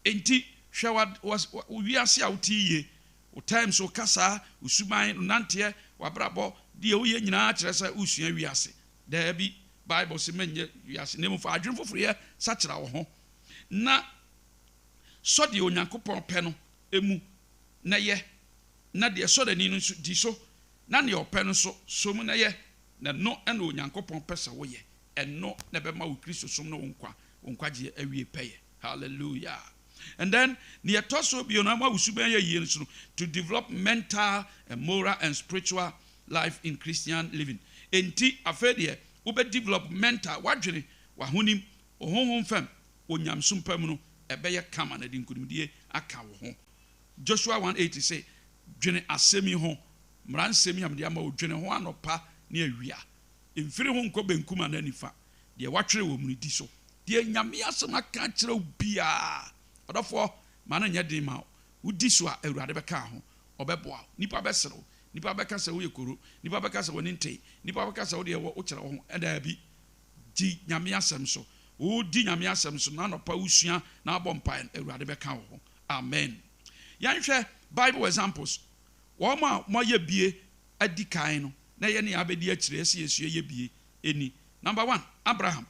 Enti hwɛ wa wa wo wiase a wote yi yie. Wo terms, wo kasaa, wo suban, wo nanteɛ, w'abrabɔ, deɛ woyɛ nyinaa kyerɛ sɛ woresua wiase. Daabi, Bible se mɛnyɛ wiase, na mmom fa adwene foforoyɛ sakyera wo ho, na sɔ deɛ Onyankopɔn pɛ no mu na yɛ, na deɛ ɛsɔ n'ani no nso, di so, na nea ɔpɛ no nso, sɔ mu na yɛ, na ɛno na Onyankopɔn pɛ sɛ woyɛ. Ɛno na ɛbɛma wo Kristosom ne wo nkwa, wo nkwagyeɛ awie pɛyɛ. Hallelujah. And then, nea ɛtɔ so bio no, ama wo suban ayɛ yie nso no, to develop mental and moral and spiritual life in Christian living. Enti, afei deɛ, wobɛ develop mental, w'adwene, w'ahonim, wo honhom fam, wɔ nyamesom pa mu no, ɛbɛyɛ kama na ɛde nkunimdie aka wo ho. Joshua 1:8 se, Dwene asɛm yi ho, mmara nsɛm yi a mede ama wo, dwene ho anɔpa ne awia. Mfiri ho nkɔ benkum anaa nifa. Deɛ wɔatwerɛ wɔ mu no, di so. Deɛ Nyame asɛm aka akyerɛ wo biara, ɔdɔfoɔ, ma no nyɛ den ma wo. Wodi so a, Awurade bɛka wo ho. Ɔbɛboa wo. Nnipa bɛsere wo. Nnipa bɛka sɛ woyɛ koro. Nnipa bɛka sɛ w'ani ntee. Nnipa bɛka sɛ wo deɛ wokyerɛ wo ho. Daabi. Di Nyame asɛm so. Wodi Nyame asɛm so na anɔpa wosua na wobɔ mpaeɛ no, Awurade bɛka wo ho. Amen. Yɛnhwɛ Bible examples. Wɔn a wɔayɛ bie adi kan no, na yɛne yɛn abɛdi akyire, ɛsɛ yɛsua yɛ bie ni. Number one, Abraham.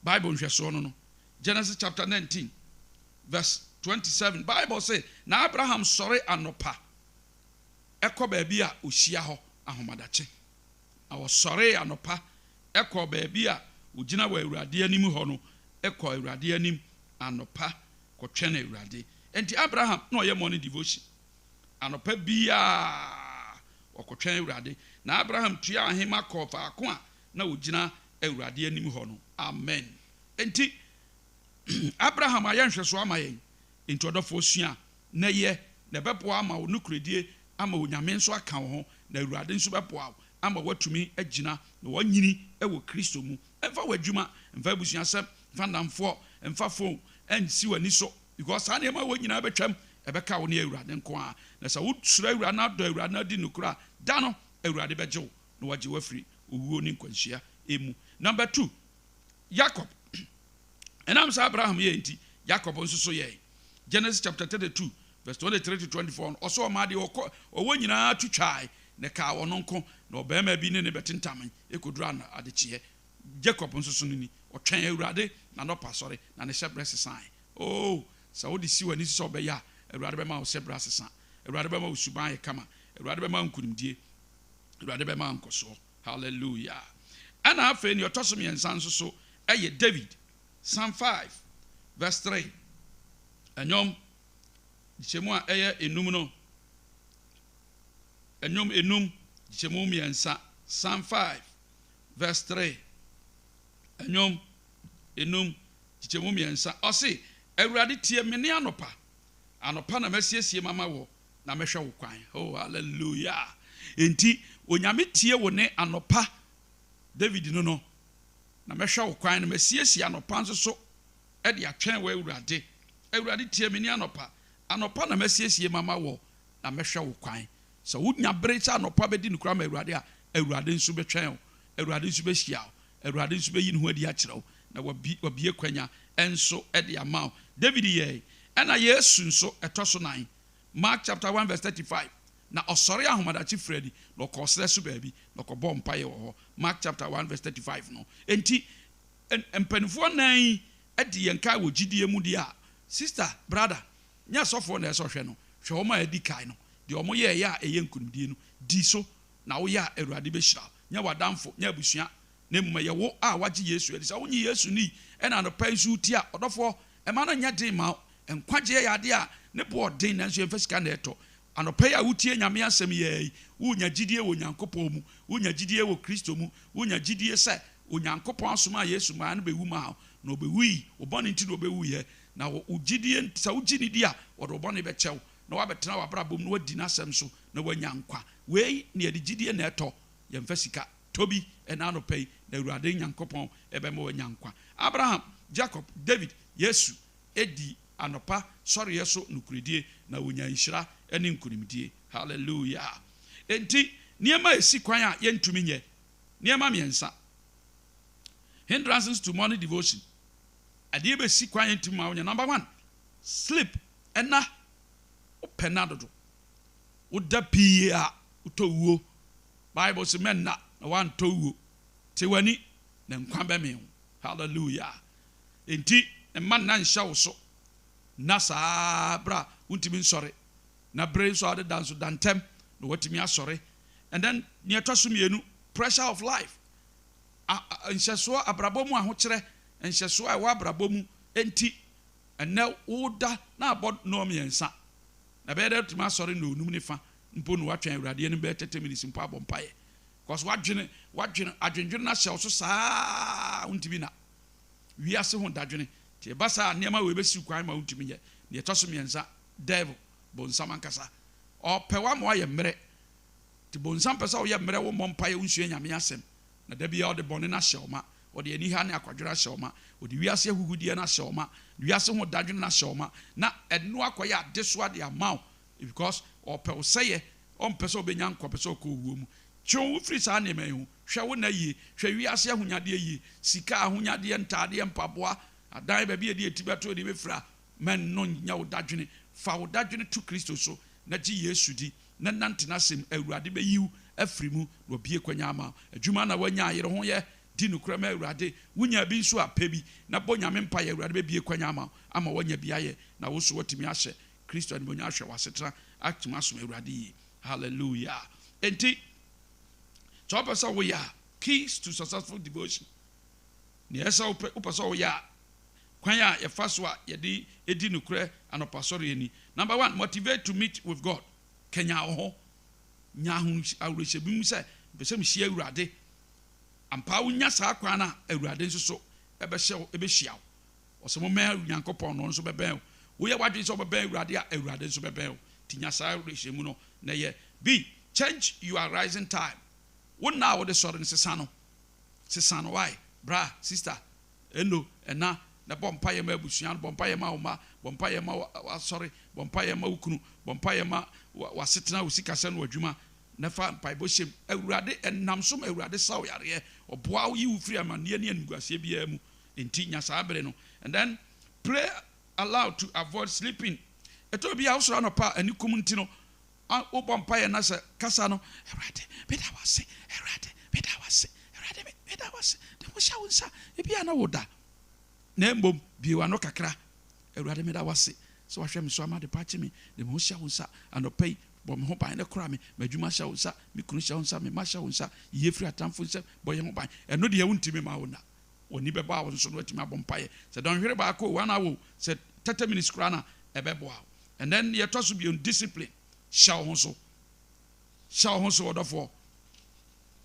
Bible nhwɛsoɔ no no, Genesis chapter 19 verse 27, Bible se, Na Abraham sɔre anɔpa kɔ baabi a ɔhyia hɔ ahomadakye. Na ɔsɔree anɔpa kɔɔ baabi a ɔgyina wɔ Awurade anim hɔ no, kɔɔ Awurade anim anɔpa kɔtwɛn Awurade. Enti Abraham na ɔyɛ morning devotion. Anɔpa biara ɔkɔtwɛn Awurade. Na Abraham tuaa ahema kɔɔ faako a na ɔgyina Awurade anim hɔ no. Amen. Enti Abraham ayɛ nhwɛsoɔ ama yɛn. Enti ɔdɔfoɔ sua na yɛ, na ɛbɛboa ama wo nokorɛdie ama Onyame nso aka wo ho, na Awurade nso bɛboa wo ama woatumi agyina na woanyini wɔ Kristo mu. Mfa w'adwuma, mfa abusuasɛm, mfa nnamfoɔ, mfa phone nsi w'ani so because saa nneɛma wei nyinaa bɛtwam, ɛbɛka wo ne Awurade nko ara. Na sɛ wosuro Awurade na wodɔ Awurade na wodi nokorɛ a, da no Awurade bɛgye wo na wagye wo afiri owuo ne nkwanhyia mu. Number two, Jacob. Ɛnam sɛ Abraham yɛɛ nti, Jacob nso so yɛe. Genesis chapter 32 verse 23 to 24 no, ɔsɛ ɔmaa deɛ ɔkɔ ɔwɔ nyinaa to twae, na ɛkaa ɔno nko, na ɔbarima bi ne no bɛtentamee kɔduruu adekyeeɛ. Jacob nso so no ni, ɔtwɛn Awurade n'anɔpa sɔre, na ne hyɛberɛ sesae. Oh, sɛ wode si w'ani so sɛ wobɛyɛ a, Awurade bɛma wo hyɛberɛ asesa. Awurade bɛma wo suban ayɛ kama. Awurade bɛma wo nkunimdie. Awurade bɛma wo nkɔsoɔ. Hallelujah. Ɛna afei nea ɔtɔ so mmiɛnsa nso so yɛ David, Psalm 5 verse 3. Ɛnwom nkyekyɛmu a ɛyɛ enum no, ɛnwom enum nkyekyɛmu mmiɛnsa, Psalm 5 verse 3. Ɛnwom enum nkyekyɛmu mmiɛnsa. Ɔse, Awurade tie me nne anɔpa, anɔpa na masiesie mama wɔ, na mɛhwɛ wo kwan. Oh, hallelujah. Enti, Onyame tie wo nne anɔpa, David no no, na mɛhwɛ wo kwan, na masiesie anɔpa nso so de atwɛn wo, Awurade. Awurade, tie me nne anɔpa. Anɔpa na masiesie mama wɔ, na mɛhwɛ wo kwan. Sɛ wonya bere sɛ anɔpa bɛdi nokorɛ ama Awurade a, Awurade nso bɛtwɛn wo. Awurade nso bɛhyia wo. Awurade nso bɛyi ne ho adi akyerɛ wo, na wabi, wabue kwanya nso de ama wo. David yɛe. Ɛna Yesu nso, ɛtɔ so nan. Mark chapter 1 verse 35. Na ɔsɔree ahomadakye firii adi, na ɔkɔɔ serɛ so baabi, na ɔkɔbɔɔ mpaeɛ wɔ hɔ. Mark chapter 1 verse 35 no. Enti, mpanimfoɔ nnan yi di yɛn kan wɔ gyidie mu deɛ a, sister, brother, nyɛ asɔfoɔ na ɛsɛ ɔhwɛ no. Hwɛ wɔn a adi kan no. Deɛ wɔyɛeɛ a ɛyɛ nkunimdie no, di so, na woyɛ a, Awurade bɛhyira wo. Nyɛ w'adamfo, nyɛ abusua, na mmom ɛyɛ wo a woagye Yesu adi. Sɛ wonnye Yesu nni ɛna anɔpa yi nso wotie a, ɔdɔfoɔ, mma no nyɛ den mma wo. Nkwagyeɛ yɛ adeɛ a ne bo ɔden nanso yɛmfa sika na ɛtɔ. Anɔpa yi a wotie Nyame asɛm yi ara yi, wonya gyidie wɔ Nyankopɔn mu, wonya gyidie wɔ Kristo mu, wonya gyidie sɛ Onyankopɔn asomaa Yesu maa no bɛwu maa wo, na ɔbɛwui, wo bɔne nti na ɔbɛwuiɛ, na wo gyidie nti, sɛ wogye no di a, ɔde wo bɔne bɛkyɛ wo, na woabɛtena w'abrabɔ mu na woadi n'asɛm so na woanya nkwa. Wei na yɛde gyidie na ɛtɔ, yɛmfa sika. Tɔ bi ɛnnɛ anɔpa yi, na Awurade Nyankopɔn bɛma woanya nkwa. Abraham, Jacob, David, Yesu dii anɔpa sɔreɛ so nokorɛdie, na wɔnyaa nhyira ne nkonimdie. Hallelujah! Enti, nneɛma a ɛsi kwan a yɛntumi nyɛ, nneɛma mmiɛnsa. Hindrances to morning devotion. Adeɛ bɛsi kwan a yɛntumi ma wonyɛ. Number one, sleep, ɛna. Wopɛ nna dodo. Woda pii a, wotɔ wuo. Bible se mɛnna na woantɔ wuo. Te w'ani na nkwa bɛmee wo. Hallelujah. Enti mma nna nhyɛ wo so. Nna saa berɛ a wontumi nsɔre. Na bere nso a wode da nso, da ntɛm na woatumi asɔre. And then nea ɛtɔ so mmienu, pressure of life. A, a, nhyɛsoɔ, abrabɔ mu ahokyerɛ, nhyɛsoɔ a ɛwɔ abrabɔ mu nti, ɛnnɛ woda na abɔ nnɔɔmiɛnsa. Na ɛbɛyɛ dɛ wotumi asɔre nnɔɔnum ne fa mpo na woatwɛn Awurade anim bɛyɛ 30 minutes mpo abɔ mpaeɛ. Because woadwene, woadwene, adwendwene no ahyɛ wo so saa wontumi nna. Wiase ho dadwene. Nti ɛba saa a, nneɛma wei bɛsiw kwan ma wontumi nyɛ. Nea ɛtɔ so mmiɛnsa, devil, bonsam ankasa. Ɔpɛ wo ama woayɛ mmerɛ. Nti bonsam pɛ sɛ woyɛ mmerɛ, wommɔ mpaeɛ, wonsua Nyame asɛm. Na da biara ɔde bɔne no ahyɛ wo ma. Ɔde aniha ne akwadworɔ ahyɛ wo ma. Ɔde wiase ahuhudeɛ no ahyɛ wo ma. Wiase ho dadwene no ahyɛ wo ma. Na ɛno akɔyɛ adesoa de ama wo because ɔpɛ wo sɛeɛ. Ɔmpɛ sɛ wobɛnya nkwa, ɔpɛ sɛ ɔkɔ owuo mu. Twe wo ho firi saa nneɛma yi ho. Hwɛ wo nna yie. Hwɛ wiase ahonyadeɛ yie. Sika, ahonyadeɛ, ntaadeɛ, mpaboa, adan, baabi a yɛde yɛn ti bɛto, yɛde bɛfira. Mma ɛno nnyɛ wo dadwene. Fa wo dadwene to Kristo so na gye Yesu di na nante n'asɛm mu. Awurade bɛyi wo afiri mu na wabue kwan ama wo. Adwuma na woanya a, yere ho yɛ. Di nokorɛ ma Awurade. Wonya bi nso a, pɛ bi na bɔ Nyame mpaeɛ. Awurade bɛbue kwan ama wo ama woanya bi ayɛ na wo nso woatumi ahyɛ Kristo animuonyam ahwɛ w'asetena atumi asom Awurade yie. Hallelujah. Enti, sɛ wopɛ sɛ woyɛ a, Keys to Successful Devotion, nea ɛsɛ sɛ wopɛ, wopɛ sɛ woyɛ a, kwan a yɛfa so a yɛde di nokorɛ anɔpa sɔreɛ ni. Number one, motivate to meet with God. Kanyan wo ho. Nya awerɛhyɛmu sɛ, mepɛ sɛ mehyia Awurade. Ampa wonya saa kwan no a, Awurade nso so bɛhyɛ wo, bɛhyia wo. Ɔsɛ mommɛn Onyankopɔn na ɔno nso bɛbɛn wo. Woyɛ w'adwene sɛ wobɛbɛn Awurade a, Awurade nso bɛbɛn wo. Nti nya saa awerɛhyɛmu no na yɛ. B. Change your rising time. Wo nna a wode sɔre no, sesa no. Sesa no, wai? Bra, sister, eno, ɛna, na bɔ mpaeɛ ma abusua no, bɔ mpaeɛ ma wo mma, bɔ mpaeɛ ma w'asɔre, bɔ mpaeɛ ma wo kunu, bɔ mpaeɛ ma w'asetena, wo sikasɛm ne w'adwuma, na fa mpaebɔ hyɛ mu. Awurade, ɛnam so ma Awurade sa wo yareɛ, ɔboa wo, yi wo firi amanneɛ ne animguaseɛ biara mu. Enti nya saa bere no. And then pray aloud to avoid sleeping. Ɛtɔ bi a wosɔre anɔpa a ani kum nti no, wobɔ mpaeɛ na sɛ kasa no, Awurade, meda wo ase, Awurade, meda wo ase, Awurade, meda wo ase, de ho hyɛ wo nsa. Ebi a na woda. Na mmom bue w'ano kakra. Awurade, meda wo ase sɛ wahwɛ me so ama adepa akye me. De me ho hyɛ wo nsa anɔpa yi. Bɔ me ho ban na kora me. M'adwuma hyɛ wo nsa, me kunu hyɛ wo nsa, me mma hyɛ wo nsa. Yi yɛn firi atamfo nsam, bɔ yɛn ho ban. Ɛno deɛ wontumi mma wo nna. W'ani bɛbɔ a wo nso na woatumi abɔ mpaeɛ. Sɛ dɔnhwere baako o, one hour o, sɛ 30 minutes koraa no a, ɛbɛboa wo. And then deɛ ɛtɔ so bio no, discipline. Hyɛ wo ho so. Hyɛ wo ho so, ɔdɔfoɔ.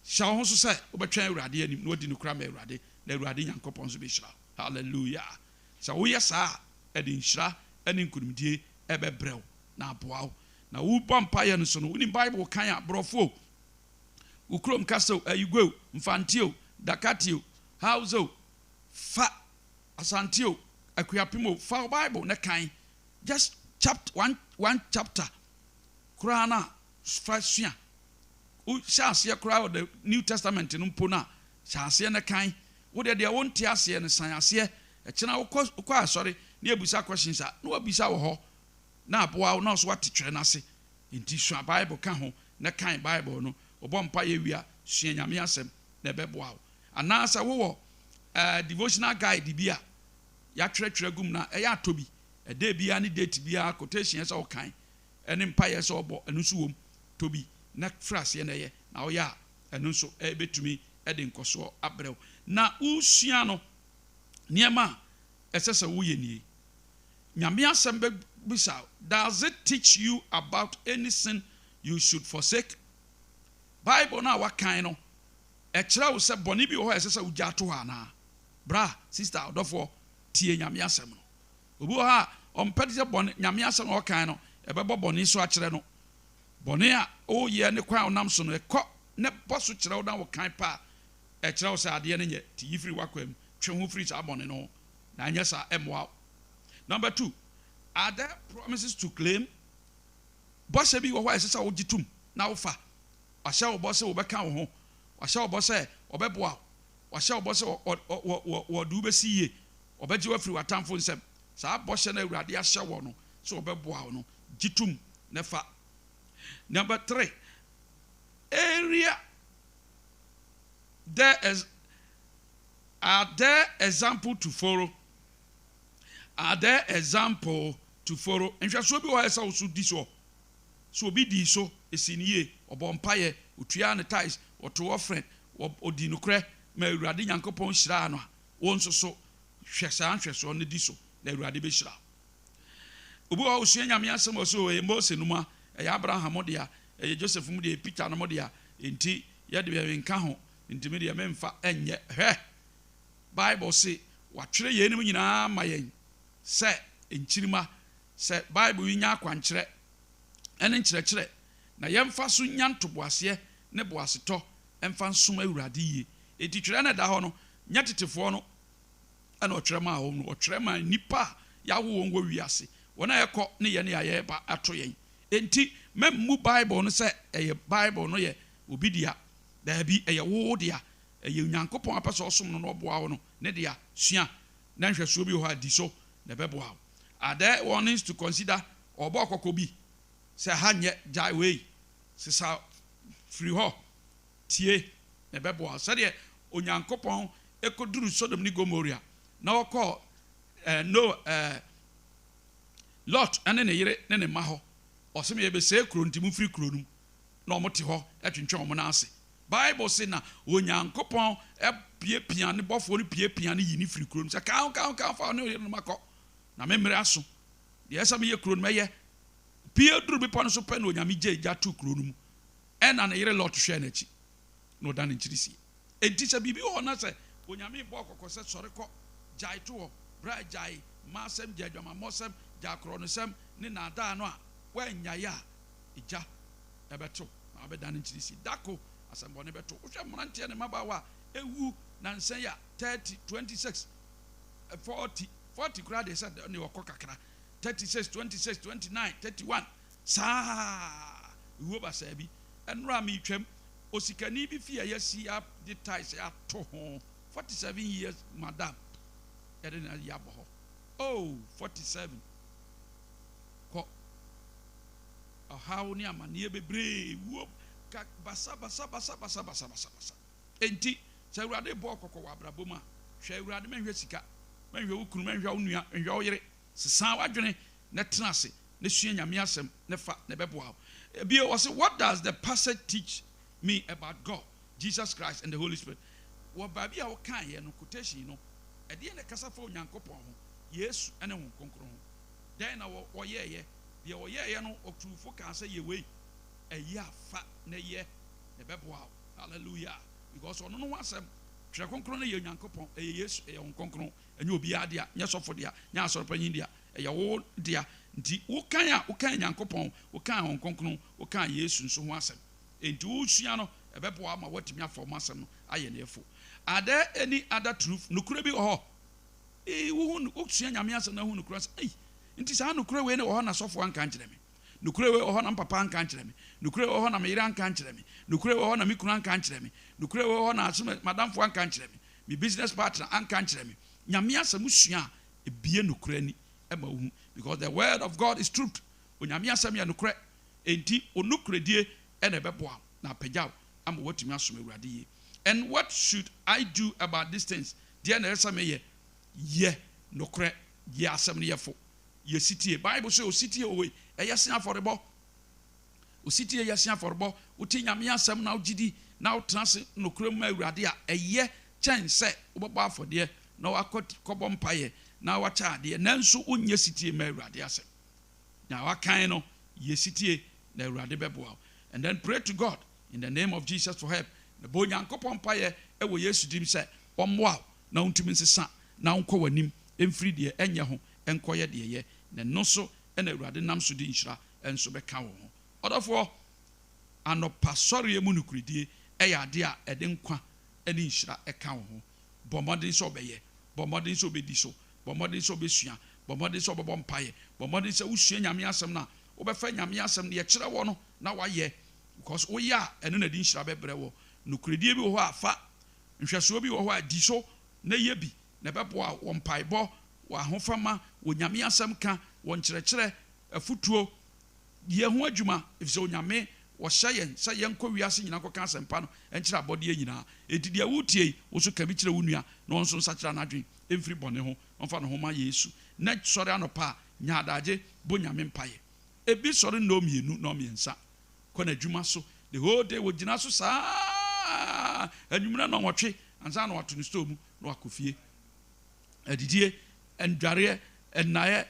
Hyɛ wo ho so sɛ wobɛtwɛn Awurade anim na woadi nokorɛ ama Awurade, na Awurade Nyankopɔn nso bɛhyira wo. Hallelujah. Sɛ woyɛ saa a, ɛde nhyira ne nkonimdie ɛbɛbrɛ wo na aboa wo. Na wobɔ mpaeɛ no nso no, wonim Bible kan a, borɔfo o, Wo kurom kasa o, Ayigwe o, Mfante o, Dakati o, Hausa o, fa Asante o, Akuapem o, fa wo Bible na kan just chapter, one, one chapter koraa na fa sua. Wo hyɛ aseɛ koraa wɔ the New Testament no mpo no a, hyɛ aseɛ na kan. Wo deɛ deɛ wonte aseɛ no, san aseɛ. Ɛkyena wokɔ, wokɔ asɔre na yɛbisa questions a, na wabisa wɔ hɔ na aboa wo na wo nso woate twerɛ no ase. Enti sua Bible ka ho na kan Bible no. Wobɔ mpaeɛ wie a, sua Nyame asɛm na ɛbɛboa wo. Anaa sɛ wowɔ devotional guide bi a yɛatwerɛtwerɛ agu mu no a, ɛyɛ a tɔ bi. Ɛda biara ne date biara, quotation a ɛsɛ sɛ wokan ne mpaeɛ a ɛsɛ sɛ wobɔ, ɛno nso wom. Tɔ bi na firi aseɛ na yɛ, na woyɛ a, ɛno nso ɛbɛtumi de nkɔsoɔ abrɛ wo. Na wosua no, nneɛma a ɛsɛ sɛ woyɛ nie. Nyame asɛm bɛbisa wo, Does it teach you about any sin you should forsake? Bible no a woakan no, Ɛkyerɛ wo sɛ bɔne bi wɔ hɔ a ɛsɛ sɛ wogyaa to hɔ anaa? Bra, sista, ɔdɔfoɔ, tie Nyame asɛm no. Obi wɔ hɔ a, ɔmpɛ te sɛ bɔne, Nyame asɛm a ɔkan no, ɛbɛbɔ bɔne so akyerɛ no. Bɔne a woyɛ ne kwan a wonam so no, ɛkɔ na ɛbɔ so kyerɛ wo na wokan pɛ a, ɛkyerɛ wo sɛ adeɛ no nyɛ, nti yi firi w'akwan mu, twe ho firi saa bɔne no ho, na anyɛ saa a, ɛmmoa wo. Number two, are there promises to claim? Bɔhyɛ bi wɔ hɔ a ɛsɛ sɛ wogye tom na wofa. Wahyɛ wo bɔ sɛ wɔbɛka wo ho. Wahyɛ wo bɔ sɛ ɔbɛboa wo. Wahyɛ wo bɔ sɛ ɔde wo bɛsi yie. Ɔbɛgye wo afiri w'atamfo nsam. Saa bɔhyɛ no a Awurade ahyɛ wɔ no sɛ ɔbɛboa wo no, gye tom na fa. Number three, area there is, are there example to follow? Are there example to follow? Nhwɛsoɔ bi wɔ hɔ a ɛsɛ sɛ wo so di soɔ. Sɛ obi dii so, esii no yie, ɔbɔɔ mpaeɛ, ɔtuaa ne tithes, ɔtoo offering, ɔdii nokorɛ ma Awurade Nyankopɔn hyiraa no a, wo nso so hwɛ saa nhwɛsoɔ no di so na Awurade bɛhyira wo. Obi wɔ hɔ a ɔsua Nyame asɛm a ɔse o ɛyɛ Mose nom a, ɛyɛ Abraham dea, ɛyɛ Joseph mu dea, ɛyɛ Peter nom dea, enti yɛ deɛ menka ho, enti me deɛ memfa nyɛ. Hwɛ! Bible se wɔatwerɛ yeinom nyinaa ama yɛn sɛ nkyirimma, sɛ Bible yi nya akwankyerɛ ne nkyerɛkyerɛ, na yɛmfa so nya ntoboaseɛ ne boasetɔ mfa nsom Awurade yie. Enti twerɛ no a ɛda hɔ no, nyɛ tetefoɔ no na ɔtwerɛ maa wɔn no, ɔtwerɛ maa nnipa a yɛawo wɔn wɔ wiase, wɔn a ɛkɔ ne yɛn a yɛreba ato yɛn. Enti mɛmmu Bible no sɛ ɛyɛ Bible no yɛ obi dea. Daabi, ɛyɛ wo dea. Ɛyɛ Onyankopɔn a wopɛ sɛ ɔsom no na ɔboa wo no ne dea. Sua, na nhwɛsoɔ bi wɔ hɔ a, di so na ɛbɛboa wo. Are there warnings to consider? Ɔrebɔ kɔkɔ bi sɛ ha nyɛ, gyae wei, sesa firi hɔ, tie, na ɛbɛboa wo. Sɛdeɛ Onyankopɔn kɔduruu Sodom ne Gomoria na ɔkɔɔ eh, Noa, eh, Lot ne ne yere ne ne mma hɔ, ɔse me yɛbɛsɛe kuro nti momfiri kuro no mu, na wɔte hɔ twentwɛn wɔn nan ase. Bible se na Onyankopɔn piapia ne bɔfoɔ no piapia no yi no firi kuro no mu sɛ, Ka ho, ka ho, ka ho, fa wo ne wo yerenom akɔ, na me mmerɛ aso. Deɛ ɛsɛ sɛ meyɛ kuro no, mɛyɛ. Pue duru bepɔ no so pɛ na Onyame gyee gya too kuro no mu. Ɛnna ne yere Lot hwɛɛ n'akyi, na ɔdan ne nkyiri sie. Enti sɛ biribi wɔ hɔ na sɛ Onyame rebɔ wo kɔkɔ sɛ sɔre kɔ, gyae to hɔ, bra gyae mmaasɛm, gyae adwamammɔsɛm, gyae korɔnosɛm ne nnaadaa no a, woannyae a, egya bɛto na wabɛdan nkyiri sie. Da ko, asɛmmɔne bɛto wo. Wohwɛ mmeranteɛ ne mmabaawa a ɛwu nnansa yi a, 30, 26, 40, 40 koraa deɛ sɛ ne ɔkɔ kakra, 36, 26, 29, 31, saa ewuo basaa bi. Ɛnora meretwam, osikani bi fie a yɛasi de tiles ato ho, 47 years madam, yɛde no ayi abɔ hɔ. Oh, 47, kɔ. Ɔhaw ne amaneɛ bebree, wuo ka basa basa basa basa basa basa basa. Enti, sɛ Awurade rebɔ wo kɔkɔ wɔ abrabɔ mu a, hwɛ Awurade, mɛnhwɛ sika, mɛnhwɛ wo kunu, mɛnhwɛ wo nua, nhwɛ wo yere. Sesa w'adwene na tena ase na sua Nyame asɛm na fa na ɛbɛboa wo. Bio, ɔse, What does the passage teach me about God, Jesus Christ and the Holy Spirit? Wɔ baabi a wokaeɛ no, quotation no, ɛdeɛn na ɛkasa fa Onyankopɔn ho, Yesu ne Honhom Kronkron ho? Dɛn na wɔyɛeɛ? Deɛ wɔyɛeɛ no, ɔtuu fo kaa sɛ, Yɛ wei, ɛyɛ a fa na yɛ, na ɛbɛboa wo. Hallelujah! Because ɔno no ho asɛm, Twerɛ Kronkron no yɛ Onyankopɔn, ɛyɛ Yesu, ɛyɛ Honhom Kronkron, ɛnyɛ obiara dea, nyɛ sɔfo dea, nyɛ asɔrepanyin dea, ɛyɛ wo dea. Nti wokan a, wokan Nyankopɔn, wokan Honhom Kronkron, wokan Yesu nso ho asɛm. Enti wosua no, ɛbɛboa wo ma woatumi afa wɔn asɛm no ayɛ nea ɛfo. Are there any other truth? Nokorɛ bi wɔ hɔ? Ee, wohu, wosua Nyame asɛm na wohu nokorɛ sɛ, ei, nti saa nokorɛ wei na ɛwɔ hɔ na sɔfo anka ankyerɛ me. Nokorɛ wei wɔ hɔ na me papa anka ankyerɛ me. Nokorɛ wei wɔ hɔ na me yere anka ankyerɛ me. Nokorɛ wei wɔ hɔ na me kunu anka ankyerɛ me. Nokorɛ wei wɔ hɔ na asom m'adamfo anka ankyerɛ me. Me business partner anka ankyerɛ me. Nyame asɛm wosua a, ebue nokorɛ ani ma wohu. Because the word of God is truth. Onyame asɛm yɛ nokorɛ. Enti wo nokorɛdie na ɛbɛboa wo na apagya wo ama woatumi asom Awurade yie. And what should I do about these things? Deɛn na ɛsɛ sɛ meyɛ? Yɛ nokorɛ, yɛ asɛm no yɛfo, yɛ setie. Bible sɛ osetie wɔ wei, ɛyɛ sen afɔrebɔ. Osetie yɛ sen afɔrebɔ. Wote Nyame asɛm na wogye di na wotena ase nokorɛ mu ma Awurade a, ɛyɛ kyɛn sɛ wobɛbɔ afɔdeɛ na wakɔ kɔbɔ mpaeɛ na wakyɛ adeɛ nanso wonyɛ setie mma Awurade asɛm. Nea wakan no, yɛ setie na Awurade bɛboa wo. And then pray to God in the name of Jesus for help. Na bɔ Onyankopɔn mpaeɛ wɔ Yesu din mu sɛ ɔmmoa wo na wontumi nsesa na wonkɔ w'anim mfiri deɛ ɛnyɛ ho nkɔyɛ deɛ ɛyɛ, na ɛno so na Awurade nam so de nhyira nso bɛka wo ho. Ɔdɔfoɔ, anɔpa sɔreɛ mu nokorɛdie yɛ adeɛ a ɛde nkwa ne nhyira ka wo ho. Bɔ mmɔden sɛ wobɛyɛ. Bɔ mmɔden sɛ wobɛdi so. Bɔ mmɔden sɛ wobɛsua. Bɔ mmɔden sɛ wobɛbɔ mpaeɛ. Bɔ mmɔden sɛ wosua Nyame asɛm no a, wobɛfa Nyame asɛm deɛ ɛkyerɛ woɔ no na woayɛ, because woyɛ a, ɛno na ɛde nhyira bɛbrɛ woɔ. Nokorɛdie bi wɔ hɔ a, fa. Nhwɛsoɔ bi wɔ hɔ a, di so na yɛ bi, na ɛbɛboa wo wɔ mpaebɔ, wɔ ahofama, wɔ Nyame asɛm ka, wɔ nkyerɛkyerɛ, afutuo, yɛ ho adwuma, efisɛ Onyame ɔhyɛ yɛn sɛ yɛnkɔ wiase nyinaa nkɔka asɛmpa no nkyerɛ abɔdeɛ nyinaa. Enti deɛ woretie yi, wo nso ka bi kyerɛ wo nua na ɔno nso nsakyera n'adwene mfiri bɔne ho, ɔmfa ne ho ma Yesu. Nnɛ sɔre anɔpa a, nya adagye bɔ Nyame mpaeɛ. Ebi sɔre nnɔɔmienu, nnɔɔmiɛnsa kɔ n'adwuma so, the whole day wɔgyina so saa ara, anwummerɛ nnɔnwɔtwe ansa na wato ne store mu na wakɔ fie. Adidie, ndwareɛ, nnaeɛ,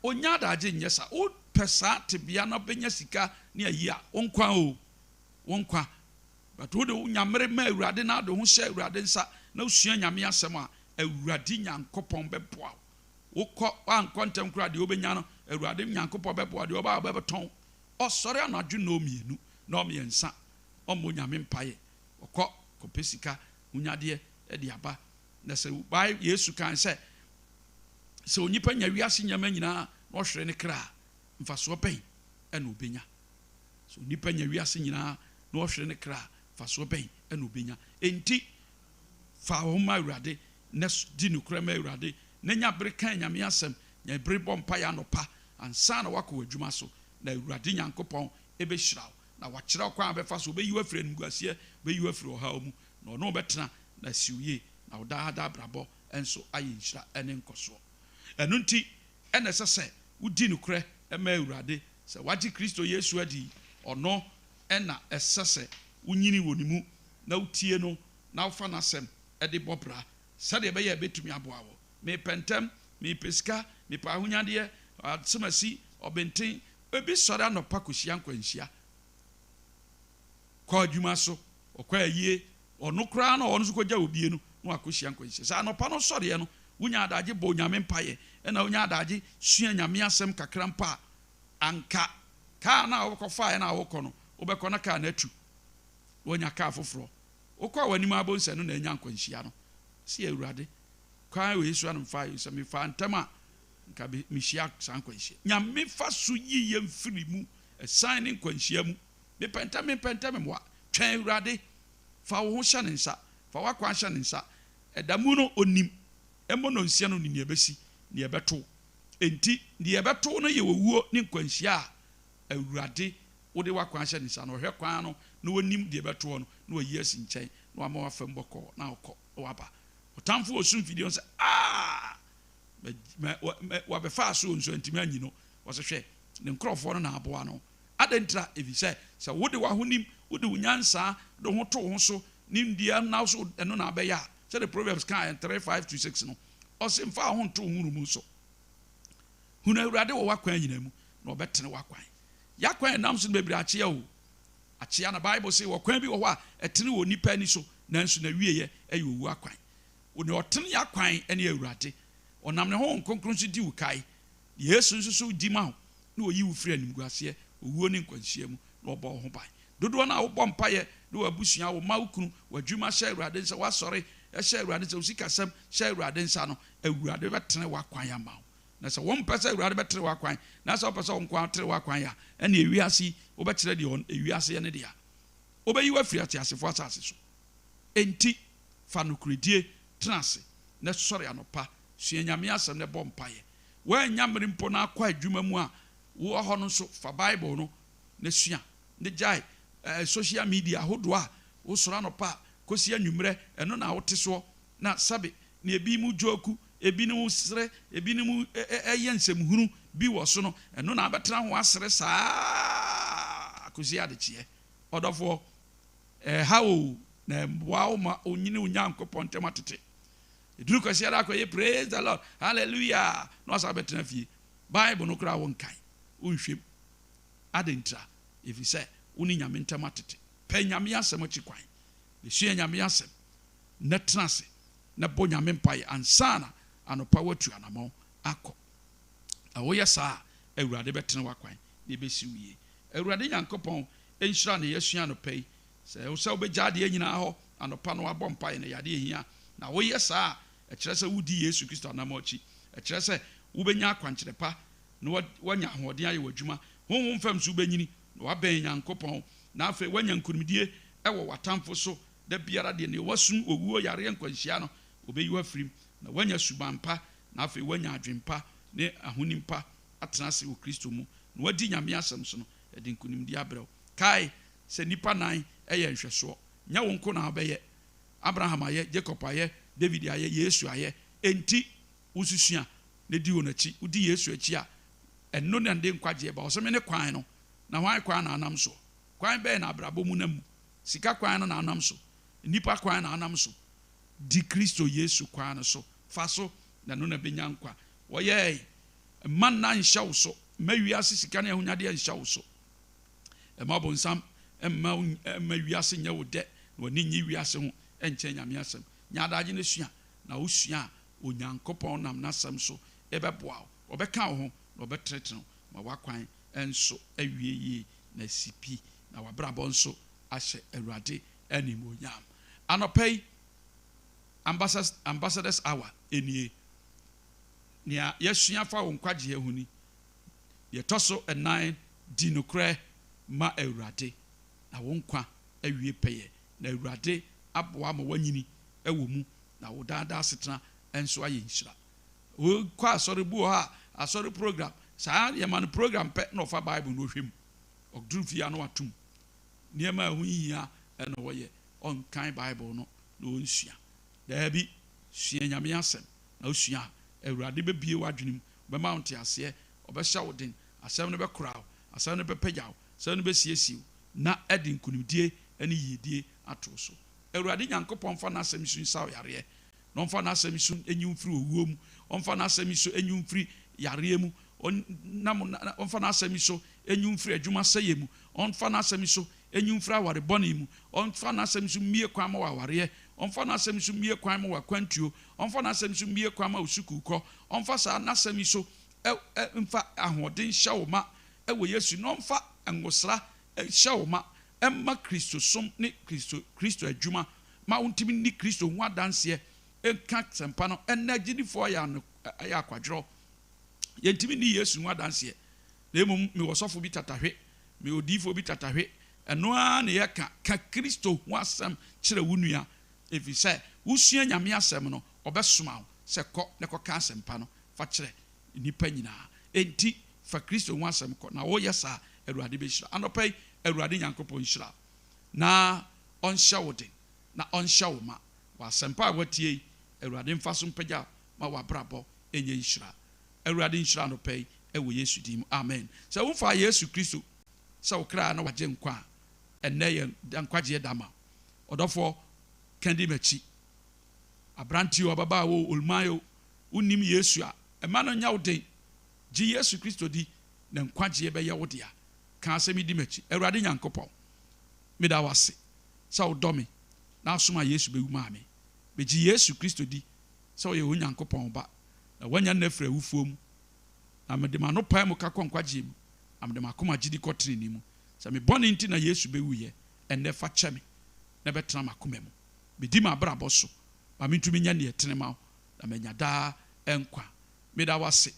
ɔnnya adagye nyɛ saa. Wopɛ saa tebea na wobɛnya sika ne ayi a, wo nkwa o, wo nkwa. But wode wo nya mmere ma Awurade na wode wo ho hyɛ Awurade nsa na wosua Nyame asɛm a, Awurade Nyankopɔn bɛboa wo. Wokɔ, woankɔ ntɛm koraa deɛ wobɛnya no, Awurade Nyankopɔn bɛboa wo, deɛ ɔba a wobɛtɔn. Ɔsɔre anadwo nnɔɔmienu, nnɔɔmiɛnsa, ɔmmɔ Nyame mpaeɛ, ɔkɔ kɔpɛ sika, honyadeɛ de aba. Na sɛ Bible, Yesu kae sɛ, sɛ onipa nya wiase nneɛma nyinaa na ɔhwere ne kra a, mfasoɔ bɛn na ɔbɛnya? Sɛ onipa nya wiase nyinaa na ɔhwere ne kra a, mfasoɔ bɛn na ɔbɛnya? Enti, fa wo ho ma Awurade na di nokorɛ ma Awurade na nya bere kan Nyame asɛm, nya bere bɔ mpaeɛ anɔpa ansa na woakɔ w'adwuma so, na Awurade Nyankopɔn bɛhyira wo na wakyerɛ wo kwan a wobɛfa so, ɔbɛyi wo afiri animguaseɛ, ɔbɛyi wo afiri ɔhaw mu, na ɔne wo bɛtena na asi wo yie, na wo daa daa abrabɔ nso ayɛ nhyira ne nkɔsoɔ. Ɛno nti na ɛsɛ sɛ wodi nokorɛ ma Awurade. Sɛ woagye Kristo Yesu adi yi, ɔno na ɛsɛ sɛ wonyini wɔ ne mu na wotie no na wofa n'asɛm de bɔ bra sɛdeɛ ɛbɛyɛ a ɛbɛtumi aboa wo. Mepɛ ntɛm, mepɛ sika, mepɛ ahonyadeɛ, asemasi, ɔbenten. Ebi sɔre anɔpa kɔhyia nkwanhyia, kɔ adwuma so, ɔkɔ ayie, ɔno koraa na ɔno nso kɔgya obie no na wakɔhyia nkwanhyia. Sɛ anɔpa no sɔreɛ no, wonya adagye bɔ Onyame mpaeɛ, ɛna wonya adagye sua Nyame asɛm kakra mpo a, anka kaa no a wokɔfaeɛ no a wokɔ no, wobɛkɔ na kaa no atu, na woanya kaa foforɔ. Wokɔɔ w'anim ara bohu sɛ ɛno na anya nkwanhyia no. Sɛ Awurade, kwan wei so a na mefaeɛ yi, sɛ mefaa ntɛm a, nka mehyia saa nkwanhyia. Nyame fa so yi yɛn firi mu, ɛsan ne nkwanhyia mu. Mepɛ ntɛm, mempɛ ntɛm mmoa. Twɛn Awurade. Fa wo ho hyɛ ne nsa. Fa w'akwan hyɛ ne nsa. Ɛda mu no, ɔnim. Mmɔ nnɔnsia no, ɔnim nea ɛbɛsi, nea ɛbɛto wo. Enti, deɛ ɛbɛto wo no yɛ owuo ne nkwanhyia a Awurade, wode w'akwan ahyɛ ne nsa no. Ɔhwɛ kwan no na ɔnim deɛ ɛbɛto wo no, na wayi asi nkyɛn, na wama w'afa mu bɔkɔɔ, na wokɔ, na woaba. Ɔtamfo a ɔsum fidie no sɛ, Aa! Mɛ, mɛ, mɛ, wabɛfa so nso antumi anyi no. Ɔse, Hwɛ, ne nkurɔfoɔ no na aboa no. Adɛn ntira? Efisɛ sɛ wode w'ahonim, wode wo nyansa de wo ho to wo ho so, nimdeɛ na wo so ɛno na abɛyɛ a, sɛdeɛ Proverbs kaa yɛn 3, 5 to 6 no, ɔse mfa wo ho nto wo nhunumu so. Hunu Awurade wɔ w'akwan nyinaa mu, na ɔbɛtene w'akwan. Y'akwan a ɛnam so no bebree akyea o. Akyea, na Bible se ɔkwan bi wɔ hɔ a ɛtene wɔ onipa ani so, nanso n'awieɛ yɛ owuo akwan. Nea ɔtene y'akwan ne Awurade. Ɔnam ne Honhom Kronkron so di wo kae. Yesu nso so di ma wo na ɔyi wo firi animguaseɛ, owuo ne nkwanhyia mu, na ɔbɔ wo ho ban. Dodoɔ no a wobɔ mpaeɛ ne w'abusua, wo mma, wo kunu, w'adwuma hyɛ Awurade nsa, w'asɔre hyɛ Awurade nsa, wo sikasɛm hyɛ Awurade nsa no, Awurade bɛtene w'akwan ama wo. Na sɛ wompɛ sɛ Awurade bɛtene w'akwan, na sɛ wopɛ sɛ wo nko ara tene w'akwan a, ɛnneɛ ewiase yi wobɛkyerɛ deɛ ewiase yɛ ne dea. Wobɛyi wo afiri ateasefoɔ asase so. Enti fa nokorɛdie tena ase, na sɔre anɔpa, sua Nyame asɛm na bɔ mpaeɛ. Woannya mmere mpo na akɔ adwuma mu a, wowɔ hɔ no nso, fa Bible no na sua, na gyae social media ahodoɔ a wosɔre anɔpa kɔsi anwummerɛ, ɛno na wote soɔ, na sɛbe na ebinom joku, ebinom sere, ebinom yɛ nsɛmhunu bi wɔ so no, ɛno na wobɛtena ho asere saa ara kɔsi adekyeɛ. Ɔdɔfoɔ, ɛha wo na ɛmmoa wo ma wonyini wo Nyankopɔn ntam atete. Ɛduru Kwasiada akɔyɛ praise the Lord, hallelujah, na wasan abɛtena fie. Bible no koraa wonkan, wonhwɛ mu. Adɛn ntira? Ɛfiri sɛ wo ne Nyame ntam atete. Pɛ Nyame asɛm akyi kwan. Na sua Nyame asɛm, na tena ase na bɔ Nyame mpaeɛ ansa na anɔpa woatu anamɔn akɔ. Na woyɛ saa a, Awurade bɛtene w'akwan na ɛbɛsi wo yie. Awurade Nyankopɔn nhyira nea yɛasua anɔpa yi. Sɛ wo sɛ wobɛgya adeɛ nyinaa hɔ anɔpa na woabɔ mpaeɛ no, ɛyɛ adeɛ a ɛhia. Na woyɛ saa a, ɛkyerɛ sɛ woredi Yesu Kristo anammɔn akyi. Ɛkyerɛ sɛ wobɛnya akwankyerɛ pa na woanya ahoɔden ayɛ w'adwuma. Honhom fam nso wobɛnyini na woabɛn Nyankopɔn, na afei woanya nkonimdie wɔ w'atamfo so. Da biara deɛ, deɛ wasum owuo, yareɛ, nkwanhyia no, wɔbɛyi wo afiri mu, na woanya suban pa, na afei woanya adwene pa ne ahonim pa atena ase wɔ Kristo mu, na woadi Nyame asɛm so no, ɛde nkonimdie abrɛ wo. Kae sɛ nnipa nan yɛ nhwɛsoɔ. Nyɛ wo nko na wobɛyɛ. Abraham ayɛ, Jacob ayɛ, David ayɛ, Yesu ayɛ. Enti wo nso sua na di wɔn akyi. Wodi Yesu akyi a, ɛno na ɛde nkwagyeɛ ba. Ɔse mene kwan no. Na hwan kwan na anam soɔ? Kwan bɛn na abrabɔ mu nam mu? Sika kwan no na anam so? Nnipa kwan na anam so? Di Kristo Yesu kwan no so. Fa so, na ɛno na ɛbɛnya nkwa. Wɔyɛɛe. Mma nna nhyɛ wo so. Mma wiase sika ne ahonyadeɛ nhyɛ wo so. Mma ɔbonsam mma wo mma wiase nyɛ wo dɛ na w'ani nnye wiase ho nkyɛn Nyame asɛm. Nya adagye na sua, na wo sua a, Onyankopɔn nam n'asɛm so bɛboa wo, ɔbɛka wo ho na ɔbɛtenetene wo ma w'akwan nso awie yie na asi pi na w'abrabɔ nso ahyɛ Awurade animuonyam. Anɔpa yi, Ambassadors Hour nie. Nea yɛasua fa wo nkwagyeɛ ho ni. Deɛ ɛtɔ so nnan, di nokorɛ ma Awurade, na wo nkwa awie pɛyɛ, na Awurade aboa ma woanyini wɔ mu, na wo daa daa asetena nso ayɛ nhyira. Wokɔ asɔre, bi wɔ hɔ a, asɔre program, saa yɛma no program pɛ na ɔfa Bible na ɔhwɛ mu. Ɔduru fie a na watom. Nneɛma a ɛho nhia na ɔyɛ, ɔnkan Bible no na ɔnsua. Daabi, sua Nyame asɛm, na wosua a, Awurade bɛbue w'adwene mu, Ɔbɛma wo nteaseɛ, Ɔbɛhyɛ wo den, Asɛm no bɛkora wo, Asɛm no bɛpagya wo, Asɛm no bɛsiesie wo, na ɛde nkonimdie ne yiedie ato wo so. Awurade Nyankopɔn mfa N'asɛm yi so nsa wo yareɛ, na Ɔmfa N'asɛm yi so nyi wo mfiri owuo mu, Ɔmfa N'asɛm yi so nyi wo mfiri yareɛ mu, Ɔnam, Ɔmfa N'asɛm yi so nyi wo mfiri adwuma sɛeɛ mu, Ɔmfa N'asɛm yi so nyi wo mfiri aware bɔne mu, Ɔmfa N'asɛm yi so mmue kwan ma wo awareɛ, Ɔmfa N'asɛm yi so mmue kwan ma wo akwantuo, Ɔmfa N'asɛm yi so mmue kwan ma wo sukuukɔ, Ɔmfa saa N'asɛm yi so mfa ahoɔden nhyɛ wo ma wɔ Yesu na ɔmfa ngosra nhyɛ wo ma mma Kristosom ne Kristo Kristo adwuma ma wontumi nni Kristo ho adanseɛ nka asɛmpa no. Ɛnnɛ agyidifoɔ ayɛ ano ayɛ akwadworɔ. Yɛntumi nni Yesu ho adanseɛ na mmom mewɔ sɔfo bi tatahwe, mewɔ odiyifoɔ bi tatahwe. Ɛno ara na yɛka, ka Kristo ho asɛm kyerɛ wo nua ɛfiri sɛ wosua Nyame asɛm no, ɔbɛsoma wo sɛ kɔ na kɔka asɛmpa no fa kyerɛ nnipa nyinaa. Enti fa Kristo ho asɛm kɔ, na woyɛ saa a, Awurade bɛhyira. Anɔpa yi, Awurade Nyankopɔn nhyira wo, na ɔnhyɛ wo den, na ɔnhyɛ wo ma. Wɔ asɛmpa a woatie yi, Awurade mfa so mpagya wo ma w'abrabɔ nyɛ nhyira. Awurade nhyira anɔpa yi wɔ Yesu din mu, amen. Sɛ womfaa Yesu Kristo sɛ wo kra na w'agyenkwa a, ɛnnɛ yɛ da nkwagyeɛ da ma wo. Ɔdɔfoɔ, ka di m'akyi. Aberanteɛ o, ababaawa o, oluman o, wonnim Yesu a, mma no nyɛ wo den. Gye Yesu Kristo di, na nkwagyeɛ bɛyɛ wo dea. Ka asɛm yi di m'akyi, Awurade Nyankopɔn, meda wo ase sɛ wodɔ me na wosomaa Yesu bɛwu maa me. Megye Yesu Kristo di sɛ ɔyɛ Onyankopɔn Ba, na wanyan no afiri awufoɔ mu. Na mede m'ano pae mu ka kɔ nkwagyeɛ mu, na mede m'akoma gyidi kɔ tenenee mu. Sɛ me bɔne nti na Yesu bɛwuiɛ, ɛnnɛ fa kyɛ me na bɛtena m'akoma mu. Medi m'abrabɔ so ma mentumi nyɛ nea ɛtene ma wo na manya daa nkwa. Meda wo ase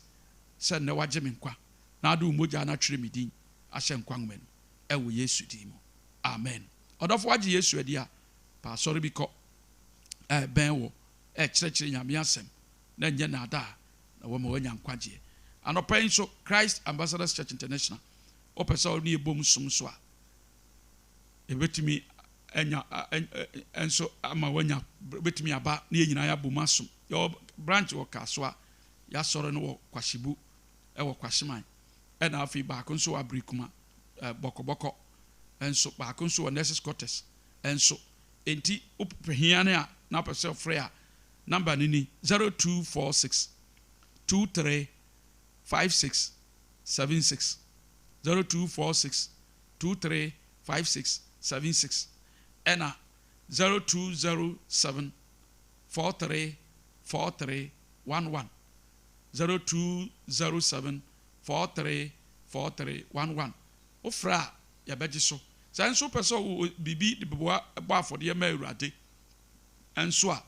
sɛ nnɛ woagye me nkwa na wode wo mogya no atwerɛ me din ahyɛ nkwa nwoma no mu, ɛwɔ Yesu din mu, amen. Ɔdɔfo woagye Yesu adi a, pɛ asɔre bi kɔ a ɛbɛn wo, ɛkyerɛkyerɛ Nyame asɛm na ɛnyɛ nnaadaa na wɔma woanya nkwagyeɛ. Anɔpa yi nso, Christ Ambassadors Church International, wopɛ sɛ wo ne yɛ bom som nso a, yɛbɛtumi anya nso ama wanya bɛtumi aba na yɛn nyinaa yɛabom asom. Yɛwɔ branch wɔ Kasoa, yɛasɔre no wɔ Kwahyebu wɔ Kwahyeman, ɛna afei baako nso wɔ Abirikuma, Bɔkɔbɔkɔ nso, baako nso wɔ Nurses Quarters nso. Enti wopɛ hia no a na wopɛ sɛ wofrɛ a, number no ni, 0246 23 56 76, 0246 23 56 76 ɛna. 0207 43 43 11, 0207 43 43 11. Wofrɛ a, yɛbɛgye so. Sɛ nso wopɛ sɛ wowɔ biribi de boa bɔ afɔdeɛ ma Awurade nso a,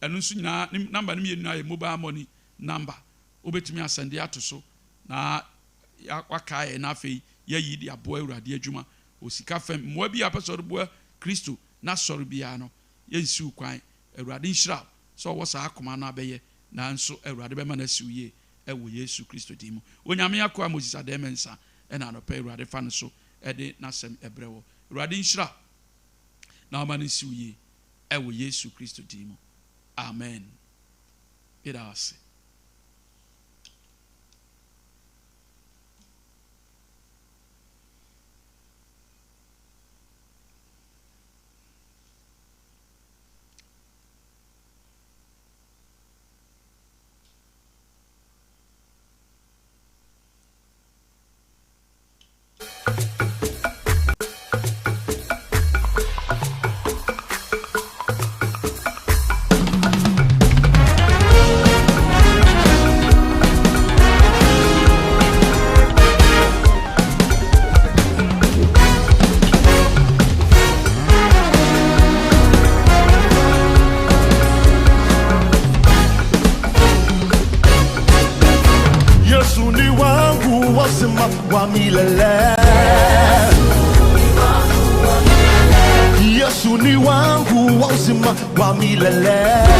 ɛno nso nyinaa, ne namba no mmienu nyinaa yɛ mobile money namba. Wobɛtumi asɛnde ato so na wakae yɛn na afei yɛayi de aboa Awurade adwuma wɔ sika fam. Mmoa bi a wopɛ sɛ wode boa Kristo n'asɔre biara no, yɛnsi wo kwan. Awurade nhyira wo sɛ ɔwɔ saa akoma no abɛyɛ, nanso Awurade bɛma no asi wo yie wɔ Yesu Kristo din mu. Onyame akoa Moses Adeh Mensah na anɔpa yi Awurade fa no so de n'asɛm brɛ wɔ. Awurade nhyira wo na ɔma no nsi wo yie wɔ Yesu Kristo din mu. Amen. Meda wo ase. Yesu ni wangu wa uzima wa milele. Yesu ni wangu wa uzima wa milele.